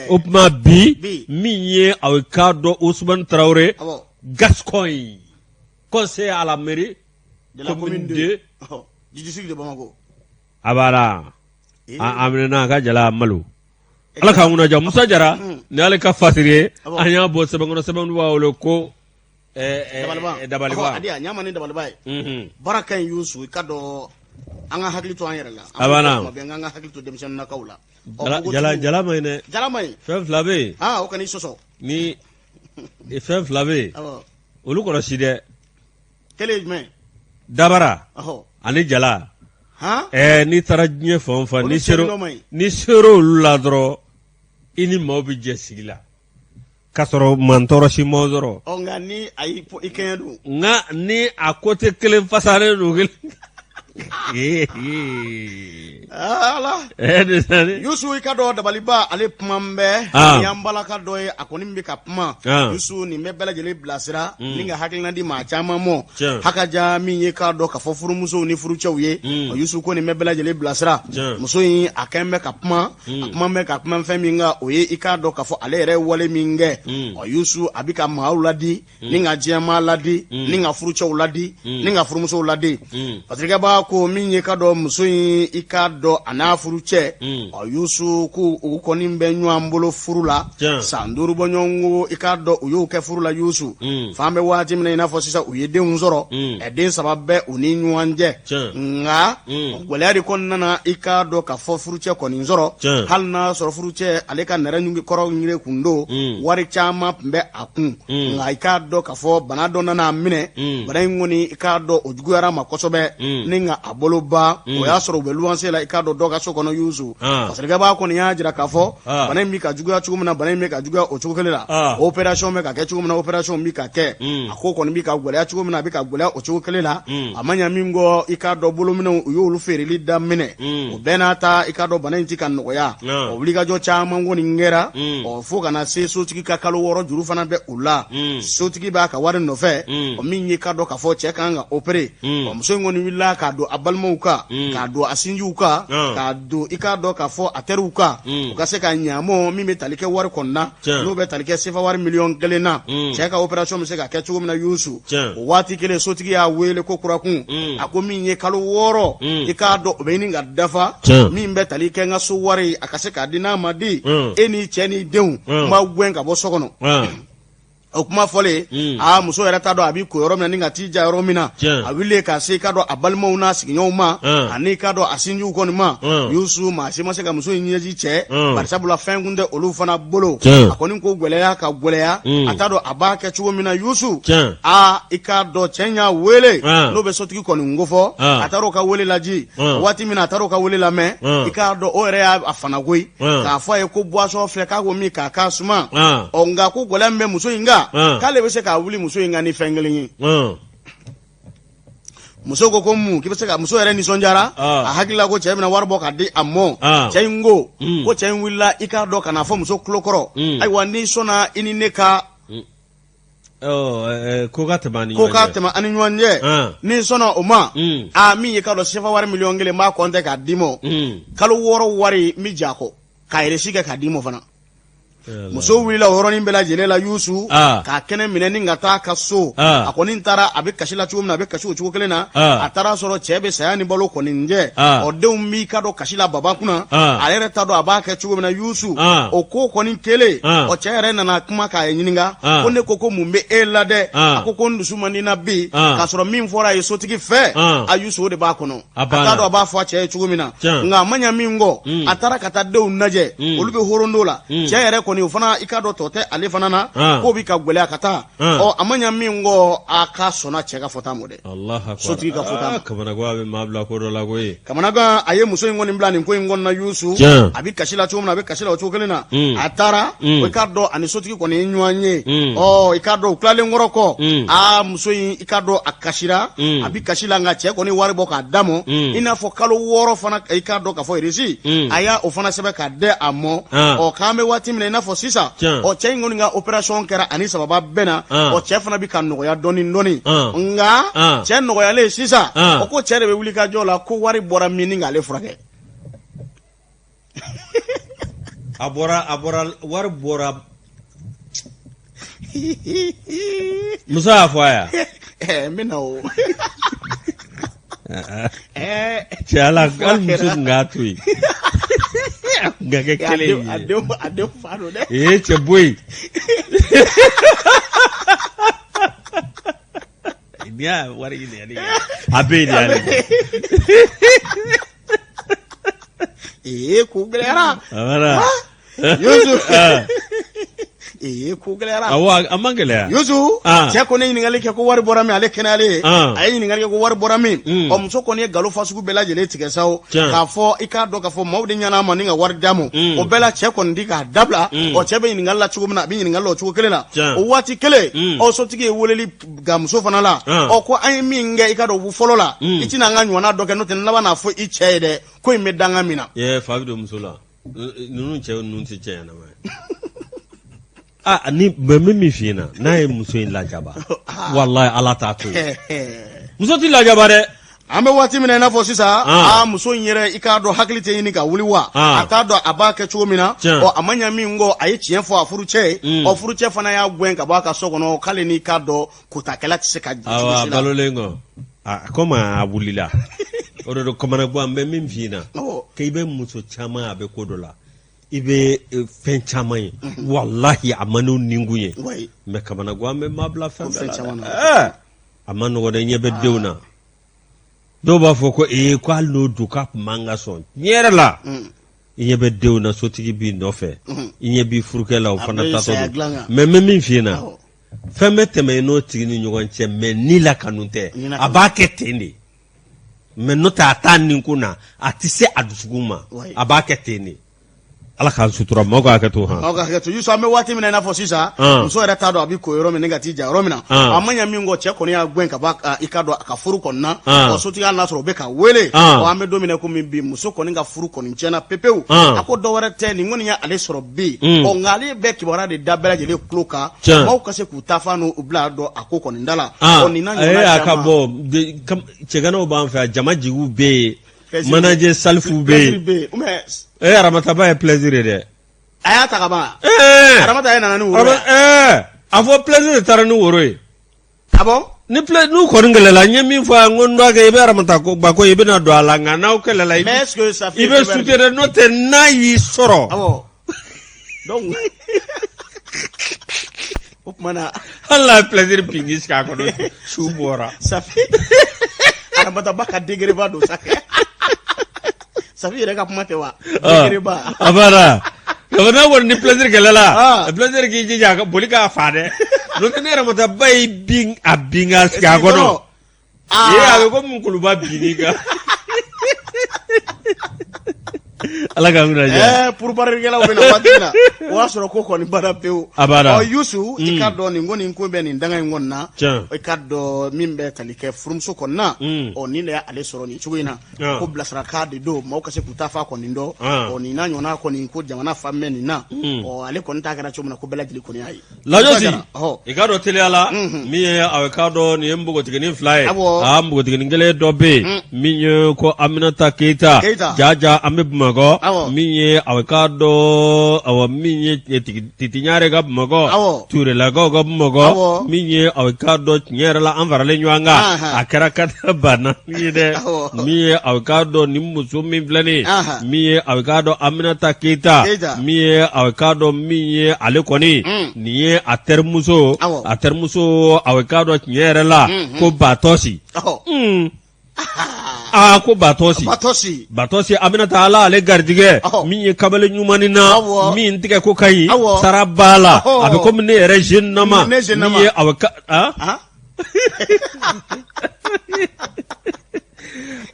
Speaker 2: O tuma bi min ye a k'a dɔn Usumani Tarawele Gascogne, conseiller à la mairie commune deux a b'a la, a minɛna a ka jala malo. Ala k'an kunna Musa Jara ni ale ka fasiri ye. An y'a bɔ sɛbɛn kɔnɔ, sɛbɛn b'a wele ko
Speaker 1: Dabaliba. Ɲa ni dabaliba ye. Baara ka ɲi Yusu, i ka dɔn an ka hakili to an yɛrɛ la,
Speaker 2: a banna.
Speaker 1: An ka hakili to denmisɛnninnakaw la.
Speaker 2: Jala ma ɲi dɛ.
Speaker 1: Jala ma ɲi.
Speaker 2: Fɛn fila bɛ yen.
Speaker 1: O kan'i sɔsɔ.
Speaker 2: Ni fɛn fila bɛ yen, olu kɔlɔsi dɛ.
Speaker 1: Kelen ye jumɛn?
Speaker 2: Dabara ani jala. N'i taara diɲɛ fan o fan, n'i sera olu la dɔrɔn, i ni maaw bɛ jɛ sigi la k'a sɔrɔ mantɔɔrɔ si m'aw sɔrɔ.
Speaker 1: Ɔ, nka ni a y'i i kɛɲɛ dun?
Speaker 2: Nka ni a côté kelen fasalen don kelen.
Speaker 1: Ala Yusu, i ka dɔn dabaliba ale kuma bɛ
Speaker 2: ah.
Speaker 1: nin y'an balaka dɔ ye, a kɔni bɛ ka kuma ah. Yusu, nin bɛ bɛɛ lajɛlen bilasira hmm. ni ka hakilina di maa caman mɔ hakaja min ye k'a dɔn k'a fɔ furumusow ni furucɛw ye hmm. Yusu ko nin bɛ bɛɛ lajɛlen bilasira. Muso in a kɛn bɛ ka kuma hmm. a kuma bɛ ka kuma fɛn min kan, o ye i k'a dɔn k'a fɔ ale yɛrɛ ye wale min kɛ. Ɔ Yusu, a bɛ ka maaw ladi ni ka diɲɛmaa ladi ni ka furucɛw ladi ni ka furumusow ladi. Fasirikɛba ko min ye ka dɔn muso in, i k'a dɔn a n'a furucɛ, ɔ Yusu, ko u kɔni bɛ ɲɔgɔn bolo furu la san 5 bɔɲɔgɔnko, i k'a dɔn u y'o kɛ furu la. Yusu, fan bɛ waati min na i n'a fɔ sisan, u ye denw sɔrɔ, ɛ den 3 bɛ u ni ɲɔgɔn cɛ. Nka gɛlɛya de kɔnɔna na, i k'a dɔn k'a fɔ furucɛ kɔni sɔrɔ, hali n'a sɔrɔ furucɛ ale ka nɛrɛ kɔrɔ ɲini kun don, wari caman tun bɛ a kun. Nka i k'a dɔn k'a fɔ bana dɔ nana a minɛ. Bana in kɔni, i k'a dɔn o juguyara a ma kosɛbɛ ni ka a bolo ban. O y'a sɔrɔ u bɛ luwanse la, i k'a dɔn dɔ ka so kɔnɔ. Yusu, fasirikɛba kɔni y'a jira k'a fɔ bana in bɛ ka juguya cogo min na, bana in bɛ ka juguya o cogo kelen la. Opération bɛ ka kɛ cogo min na, opération bɛ ka kɛ. A ko kɔni bɛ ka gɛlɛya cogo min na, a bɛ ka gɛlɛya o cogo kelen la. A ma ɲa min kɔ, i k'a dɔn bolominɛw, u y'olu feereli daminɛ. O bɛɛ n'a ta, i k'a dɔn bana in tɛ ka nɔgɔya. O wulikajɔ caman kɔni kɛra, ɔ fo ka na se sotigi ka kalo 6 juru fana bɛ u la. Sotigi b'a ka wari nɔfɛ. O min ye k'a dɔn k'a fɔ cɛ kan ka opérer, ɔ muso in kɔni wulila k'a don a balimaw kan, k'a don a sinjiw kan, k'a don i k'a dɔn k'a fɔ a teriw kan, u ka se ka ɲamɔ min bɛ tali kɛ wari kɔnɔna, n'o bɛ tali kɛ sefa wari miliyɔn 1 na, cɛ ka opération bɛ se ka kɛ cogo min na. Yusu, o waati kelen, sotigi y'a wele ko kurakun. A ko min ye kalo 6, i k'a dɔn o bɛ ɲini ka dafa, min bɛ tali kɛ n ka so wari, a ka se k'a di. N'a ma di, e n'i cɛ n'i denw, n b'aw gɛn ka bɔ so kɔnɔ. O kuma fɔlen, aa, muso yɛrɛ t'a dɔn a b'i ko yɔrɔ min na ni ka t'i ja yɔrɔ min na. A wuli ka se i k'a dɔn a balimaw n'a sigiɲɔgɔnw ma ani i k'a dɔn a sinjiw kɔni ma, Yusu, maa si ma se ka muso in ɲɛji cɛ, barisabula fɛn kun tɛ olu fana bolo. A kɔni ko gɛlɛya ka gɛlɛya, a t'a dɔn a b'a kɛ cogo min na, Yusu. Aa, i k'a dɔn cɛ y'a wele, n'o bɛ sotigi kɔni kofɔ. A taara o ka wele laji waati min na, a taara o ka wele lamɛn, i k'a dɔn o yɛrɛ y'a fana koyi k'a fɔ a ye ko boisson filɛ, k'a ko min k'a k'a suma. Ɔ, nka ko gɛlɛya min bɛ muso in kan, k'ale bɛ se k'a wuli muso in kan ni fɛn kelen ye. Muso ko mun k'i bɛ se ka? Muso yɛrɛ nisɔndiyara, a hakili la ko cɛ bɛna wari bɔ k'a di a mɔ. Cɛ in ko ko cɛ in wulila, i k'a dɔn, ka n'a fɔ muso tulo kɔrɔ: ayiwa, n'i sɔnna, i ni ne ka
Speaker 2: ko ka tɛmɛ
Speaker 1: ko ka tɛmɛ an ni ɲɔgɔn cɛ, n'i sɔnna o ma, aa, min ye k'a dɔn sefa wari miliyɔn 1, n b'a kɔntɛ k'a d'i ma. Kalo 6 wari, n bɛ jɛ a kɔ k'a reçu kɛ k'a d'i ma fana. Muso wulila o yɔrɔnin bɛɛ lajɛlen la, Yusu, k'a kɛnɛ minɛ ni ka taa ka so. A kɔni taara, a bɛ kasi la cogo min na, a bɛ kasi o cogo kelen na. A taara sɔrɔ cɛ bɛ saya ni balo kɔni cɛ. Ɔ, denw b'i ka dɔn kasi la baba kunna, a yɛrɛ t'a dɔn a b'a kɛ cogo min na, Yusu. O ko kɔni kelen, ɔ, cɛ yɛrɛ nana kuma k'a ɲininka ko ne ko mun bɛ e la dɛ? A ko n dusu man di na bi, k'a sɔrɔ min fɔra a ye sotigi fɛ, a Yusu, o de b'a kɔnɔ. A t'a dɔn a b'a fɔ a cɛ ye cogo min na. Nka a ma ɲa min kɔ, a taara ka taa denw lajɛ, olu bɛ horondo la. Cɛ yɛrɛ kɔni, o fana, i k'a dɔn tɔ tɛ ale fana na, k'o bɛ ka gɛlɛya ka taa. Ɔ, a ma ɲa min kɔ, a ka sɔnna cɛ ka fɔta ma dɛ, sotigi ka fɔta ma.
Speaker 2: Kamanagan bɛ maa bila ko dɔ la koyi.
Speaker 1: Kamanagan, a ye muso in kɔni bila nin ko in kɔnɔna, Yusu. A bɛ kasi la cogo min na, a bɛ kasi la o cogo kelen na. A taara, i k'a dɔn, ani sotigi kɔni ye ɲɔgɔn ye. Ɔ, i k'a dɔn, u tilalen kɔrɔ kɔ, aa, muso in, i k'a dɔn, a kasira, a bɛ kasi la, nka cɛ kɔni wari bɔ k'a d'a ma, i n'a fɔ kalo 6 fana, i k'a dɔn k'a fɔ reçu, a y'a o fana sɛbɛn k'a di a ma. Ɔ, k'an bɛ waati min na i n'a fɔ sisan, ɔ, cɛ in kɔni ka opération kɛra ani sababa bɛnna. Ɔ, cɛ fana bɛ ka nɔgɔya dɔɔni dɔɔni. Nka cɛ nɔgɔyalen sisan, o ko cɛ de bɛ wuli ka jɔ la ko wari bɔra min ni k'ale furakɛ.
Speaker 2: A bɔra, wari bɔra. Muso y'a fɔ a ye?
Speaker 1: N bɛ na o.
Speaker 2: Cɛ, ala, hali muso tun k'a to yen, a tun ka kɛ kelen ye.
Speaker 1: A denw fa don dɛ.
Speaker 2: Ee, cɛ, bɔ yen. N'i y'a wari ɲini, a bɛ yen de hali.
Speaker 1: Ee, ko gɛlɛyara.
Speaker 2: Voilà.
Speaker 1: Yusu, ee, ko gɛlɛyara.
Speaker 2: Awɔ, a ma gɛlɛya.
Speaker 1: Yusu, cɛ kɔni ye ɲininkali kɛ ko wari bɔra min, ale kɛnɛyalen ye. A ye ɲininkali kɛ ko wari bɔra min. Ɔ, muso kɔni ye nkalon fasugu bɛɛ lajɛlen tigɛ sa o, k'a fɔ i k'a dɔn k'a fɔ maaw de ɲɛna a ma ni ka wari d'a ma. O bɛɛ la, cɛ kɔni ti k'a dabila. Ɔ, cɛ bɛ ɲininkali la cogo min na, a bɛ ɲininkali la o cogo kelen na. O waati kelen, ɔ, sotigi ye weleli nka muso fana la, ɔ, ko an ye min kɛ, i ka dɔn fɔlɔ la, i tɛna an ka ɲɔgɔnna dɔ kɛ, n'o tɛ n laban n'a fɔ i cɛ ye dɛ, ko in bɛ danga min na.
Speaker 2: Ee, fa bɛ don muso la. Ninnu cɛ ninnu tɛ cɛ ɲɛnama ye. Aa, ni mɛ n bɛ min f'i ɲɛna, n'a ye muso in lajaba, walayi, Ala t'a to yen. Muso tɛ lajaba dɛ.
Speaker 1: An bɛ waati min na i n'a fɔ sisan, aa, muso in yɛrɛ, i k'a dɔn, hakili tɛ ɲini ka wuli wa, a t'a dɔn a b'a kɛ cogo min na. Ɔ, a ma ɲa min kɔ, a ye tiɲɛ fɔ a furucɛ ye. Ɔ, furucɛ fana y'a gɛn ka bɔ a ka so kɔnɔ, k'ale n'i k'a dɔn kotakɛla tɛ se ka jɛ cogo si
Speaker 2: la. A balolen kɔ, komi a wulila, o de don. Kamanagan, n bɛ min f'i ɲɛna, k'i bɛ muso caman, a bɛ ko dɔ la, i bɛ fɛn caman ye, walahi, a man n'u ninkun ye, mais kamanagan bɛ maa bila fɛn bɛɛ la. A ma nɔgɔ dɛ. Ɲɛ bɛ denw na, dɔw b'a fɔ ko ee, ko hali n'o don, k'a tun man ka sɔn. Tiɲɛ yɛrɛ la, i ɲɛ bɛ denw na, sotigi b'i nɔfɛ, i ɲɛ b'i furukɛ la, o fana tatɔ don. Mais n bɛ min f'i ɲɛna, fɛn bɛ tɛmɛ i n'o tigi ni ɲɔgɔn cɛ, mais ni la kanu tɛ. A b'a kɛ ten de, mais n'o tɛ, a t'a ninkun na, a tɛ se a dusukun ma, a b'a kɛ ten de. Ala k'an sutura, maaw ka hakɛ to han.
Speaker 1: Maaw ka hakɛ to, Yusu. An bɛ waati min na i n'a fɔ sisan, muso yɛrɛ t'a dɔn a bɛ ko yɔrɔ min ni ka t'i ja yɔrɔ min na. A ma ɲɛ min kɔ, cɛ kɔni y'a gɛn ka bɔ i k'a dɔn a ka furu kɔnɔna. Ɔ, sotigi, hali n'a sɔrɔ o bɛ ka wele. Ɔ, an bɛ don min na komi bi, muso kɔni ka furu kɔni tiɲɛna pepewu. A ko dɔ wɛrɛ tɛ, nin kɔni y'ale sɔrɔ bi. Ɔ, nka ale bɛ kibaruya de da bɛɛ lajɛlen tulo kan, maaw ka se k'u ta fan n'u bila dɔn a ko kɔni da la. Ɔ, nin n'a
Speaker 2: ɲɔgɔnna caman. A ka bɔ cɛganaw b'an fɛ yan, jama jigiw bɛ yen, manager Salifu bɛ yen. E, Aramataba ye plaisir ye dɛ.
Speaker 1: A y'a ta ka ban. Aramata ye nana ni woro ye.
Speaker 2: A fɔ plaisir de taara ni woro ye.
Speaker 1: Ah bon?
Speaker 2: Ni n'u kɔni kɛlɛla, n ye min fɔ yan, n ko n dɔgɔkɛ, i bɛ Aramata ko ba ko i bɛna don a la, nka n'aw kɛlɛla, i
Speaker 1: Mais est-ce que ça
Speaker 2: fait i bɛ sute dɛ, n'o tɛ n'a y'i sɔrɔ.
Speaker 1: Awɔ. Donc O tuma na
Speaker 2: hali n'a ye plaisir bin k'i sigi a kɔnɔ, su bɔra.
Speaker 1: Safi, Aramata Ba ka degré ba don sa. Safi yɛrɛ ka kuma tɛ wa? Degré ba.
Speaker 2: A banna. Nka n'a kɔni ni plaisir kɛlɛla, plaisir k'i jija a ka boli k'a fa dɛ. N'o tɛ, ne Aramata Ba y'i bin, a bin k'a sigi a kɔnɔ. Ee, a bɛ komi kuluba binn'i kan. Ala k'an kunna diya.
Speaker 1: Pourparlers bɛ na waati min na, o y'a sɔrɔ ko kɔni banna pewu.
Speaker 2: A banna.
Speaker 1: Ɔ Yusu, i k'a dɔn nin ko nin ko bɛ nin danga in kɔni na. I k'a dɔn min bɛ tali kɛ furumuso kɔni na. Ɔ nin de y'ale sɔrɔ nin cogo in na. Ko bilasirakan de don, maaw ka se k'u ta fa kɔni dɔn. Ɔ nin n'a ɲɔgɔnna kɔni, ko jamana fan bɛ nin na. Ɔ ale kɔni ta kɛra cogo min na, ko bɛɛ lajɛlen kɔni y'a ye.
Speaker 2: Lajɔsi, i k'a dɔn teliya la, min ye a k'a dɔn nin ye npogotiginin fila ye. Aa, npogotiginin kelen dɔ bɛ yen min ye ko Aminata Keyita jaja, an bɛ Bamakɔ, min ye a k'a dɔn, awa, min ye Titi Ɲare ka Bamakɔ, Turelakaw ka Bamakɔ, min ye a k'a dɔn tiɲɛ yɛrɛ la, an faralen ɲɔgɔn kan, a kɛra ka banna ye dɛ. Min ye a k'a dɔn nin muso min filɛ nin ye, min ye a k'a dɔn Aminata Keyita, min ye a k'a dɔn min ye ale kɔni nin ye a terimuso, a terimuso, a k'a dɔn tiɲɛ yɛrɛ la ko Batɔsi, aa, ko Batɔsi, Batɔsi Aminata, Ala ale garijɛgɛ, min ye kamalen ɲumannin na, min tigɛ ko ka ɲi, sara b'a la, a bɛ komi ne yɛrɛ jeune nama, min ye a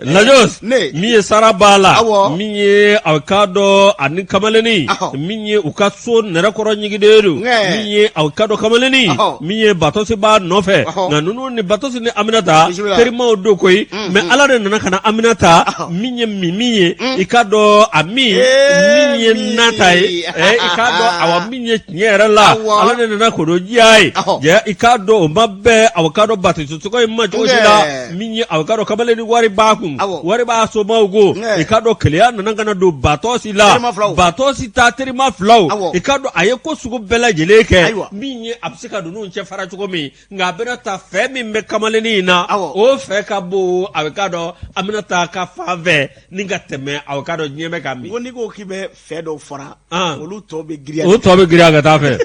Speaker 2: Lajos, min ye sara b'a la, min ye a k'a dɔn ani kamalennin min ye u ka so nɛrɛkɔrɔ ɲigiden don, min ye a k'a dɔn kamalennin min ye Batɔsi b'a nɔfɛ. Nka ninnu ni Batɔsi ni Aminata terimaw don koyi. Mais Ala de nana ka na Aminata min ye min ye, i k'a dɔn a min min ye nata ye, i k'a dɔn, awa, min ye tiɲɛ yɛrɛ la, Ala de nana k'o diya ye. I k'a dɔn o ma bɛn a k'a dɔn Batɔsi tɔgɔ in ma cogo si la. Min ye a k'a dɔn kamalen ni wari b'a kun, wari b'a somaw kun, i k'a dɔn keleya nana ka na don Batɔsi la, Batɔsi ta terima filaw, i k'a dɔn a ye ko sugu bɛɛ lajɛlen kɛ min ye a bɛ se ka ninnu cɛ fara cogo min. Nka a bɛna taa fɛ min bɛ kamalennin in na, o fɛ ka bon a bɛ k'a dɔn Aminata ka fan fɛ ni ka tɛmɛ a k'a dɔn diɲɛ bɛ ka min.
Speaker 1: Ko n'i ko k'i bɛ fɛ dɔw fara, olu tɔ bɛ girinya.
Speaker 2: O tɔ bɛ girinya ka taa fɛ.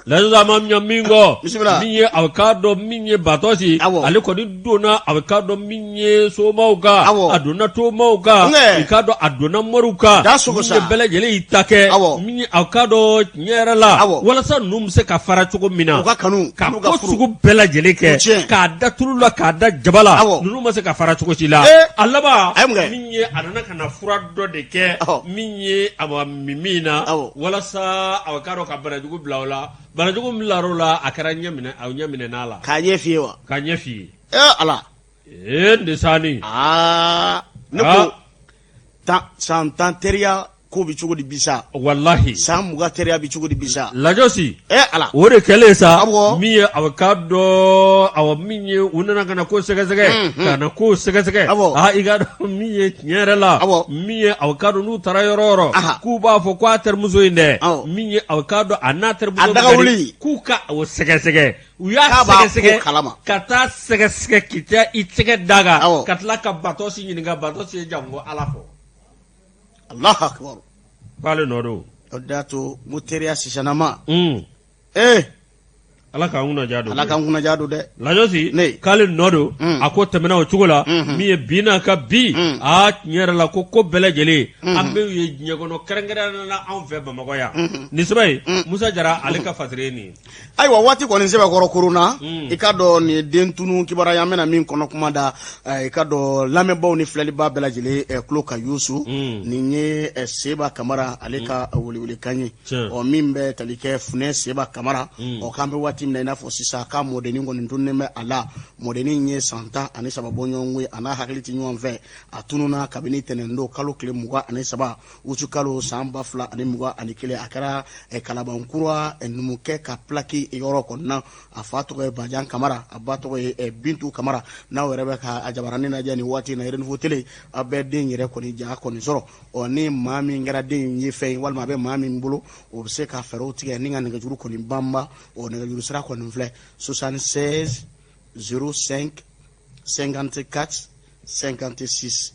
Speaker 2: Layidu ma ɲɛ min kɔ, min ye a k'a dɔn min ye Batɔsi, ale kɔni donna a bɛ k'a dɔn min ye somaw kan, a donna tomaw kan, i k'a dɔn a donna moriw kan, min ye bɛɛ lajɛlen y'i ta kɛ, min ye a k'a dɔn tiɲɛ yɛrɛ la, walasa ninnu bɛ se ka fara cogo min na,
Speaker 1: ka kanu
Speaker 2: ka ko sugu bɛɛ lajɛlen kɛ, k'a da tulu la, k'a da jaba la, ninnu ma se ka fara cogo si la. A laban, min ye a nana ka na fura dɔ de kɛ min ye a ma min min na, walasa a k'a dɔn ka banajugu bila o la. Banajugu min bilara o la, a kɛra ɲɛ minɛ, a ɲɛ minɛ la.
Speaker 1: K'a ɲɛ f'i ye wa?
Speaker 2: K'a ɲɛ f'i ye.
Speaker 1: Ee Ala!
Speaker 2: Ee Ndesani!
Speaker 1: Aa, ne ko san 10 teriya ko bɛ cogo di bi sa?
Speaker 2: Walahi!
Speaker 1: San 20 teriya bɛ cogo di bi sa?
Speaker 2: Lajɔsi!
Speaker 1: Ee Ala!
Speaker 2: O de kɛlen sa, min ye a k'a dɔn, awa, min ye u nana ka na ko sɛgɛsɛgɛ, ka na ko sɛgɛsɛgɛ. Aa, i k'a dɔn min ye tiɲɛ yɛrɛ la, min ye a k'a dɔn n'u taara yɔrɔ o yɔrɔ, k'u b'a fɔ k'a terimuso in dɛ, min ye a k'a dɔn a n'a terimuso k'u ka o sɛgɛsɛgɛ. U y'a sɛgɛsɛgɛ ka taa sɛgɛsɛgɛ k'i taa i tɛgɛ da kan, ka tila ka Batɔsi ɲininka. Batɔsi ye janko Ala fɔ.
Speaker 1: Alahu akibaru.
Speaker 2: K'ale nɔ don.
Speaker 1: O de y'a to n ko teriya sisanama. Ee
Speaker 2: Ala k'an kunnaja don.
Speaker 1: Ala k'an kunnaja don dɛ.
Speaker 2: Lajɔsi, k'ale nɔ don. A ko tɛmɛna o cogo la. Min ye bi n'a ka bi. Aa, tiɲɛ yɛrɛ la, ko bɛɛ lajɛlen an bɛ ye diɲɛ kɔnɔ, kɛrɛnkɛrɛnnenya la anw fɛ Bamakɔ yan. Nin sɛbɛn ye Musa Jara ale ka fasiri ye nin ye.
Speaker 1: Ayiwa, waati kɔni sɛbɛkɔrɔ koronna. I k'a dɔn nin ye den tunu kibaruya, an bɛna min kɔnɔ kuma da i k'a dɔn lamɛnbaaw ni filɛlibaa bɛɛ lajɛlen tulo kan. Yusu, nin ye Seba Kamara ale ka welewelekan ye. Ɔ min bɛ tali kɛ Funɛ Seba Kamara, ɔ k'an bɛ waati min na i n'a fɔ sisan, k'a mɔdennin kɔni tununnen bɛ a la. Mɔdennin ye san 13 bɔɲɔgɔnko ye, a n'a hakili tɛ ɲɔgɔn fɛ. A tununna kabini tɛnɛndon kalo tile 23 utukalo san 2021. A kɛra Kalabankura numukɛ ka pilaki yɔrɔ kɔnɔna. A fa tɔgɔ ye Bajan Kamara, a ba tɔgɔ ye Bintu Kamara. N'aw yɛrɛ bɛ ka a jabaranin lajɛ nin waati in na, Renouveau Télé, aw bɛ den yɛrɛ kɔni ja kɔni sɔrɔ. Ɔ ni maa min kɛra den in ye fɛn ye, walima a bɛ maa min bolo, o bɛ se ka fɛɛrɛw tigɛ ni ka nɛgɛjuru kɔni banba. O nɛgɛjuru sira kɔni filɛ: 76 05 54 56,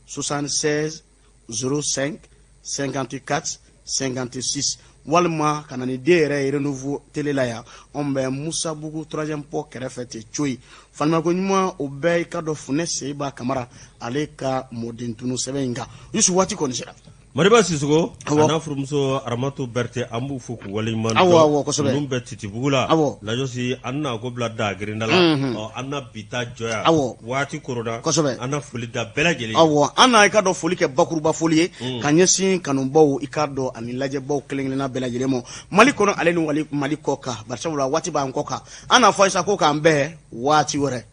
Speaker 1: 76 05 54 56. Walima ka na ni den yɛrɛ ye Renouveau télé la yan. Anw bɛ Musabugu troisième pont kɛrɛfɛ ten coyi. Faamuyako ɲuman o bɛɛ, i ka dɔn, Funɛ Seba Kamara, ale ka mɔden tunu sɛbɛn in kan. Yusu, waati kɔni sera.
Speaker 2: Moriba Sisoko a n'a furumuso Aramatu Berete, an b'u fo k'u waleɲuman dɔn.
Speaker 1: Awɔ, awɔ, kosɛbɛ.
Speaker 2: Ninnu bɛ Titibugu la. Lajɔsi, an na ko bila da girinda la. Ɔ, an na bi ta jɔ yan. Waati korona. An na foli da bɛɛ lajɛlen.
Speaker 1: Awɔ, an na, i ka dɔn, foli kɛ bakuruba foli ye ka ɲɛsin kanubaw, i ka dɔn, ani lajɛbaw kelen-kelenna bɛɛ lajɛlen ma, Mali kɔnɔ ale ni wali Mali kɔ kan, barisabula waati b'an kɔ kan. An n'a fɔ sa ko k'an bɛn waati wɛrɛ.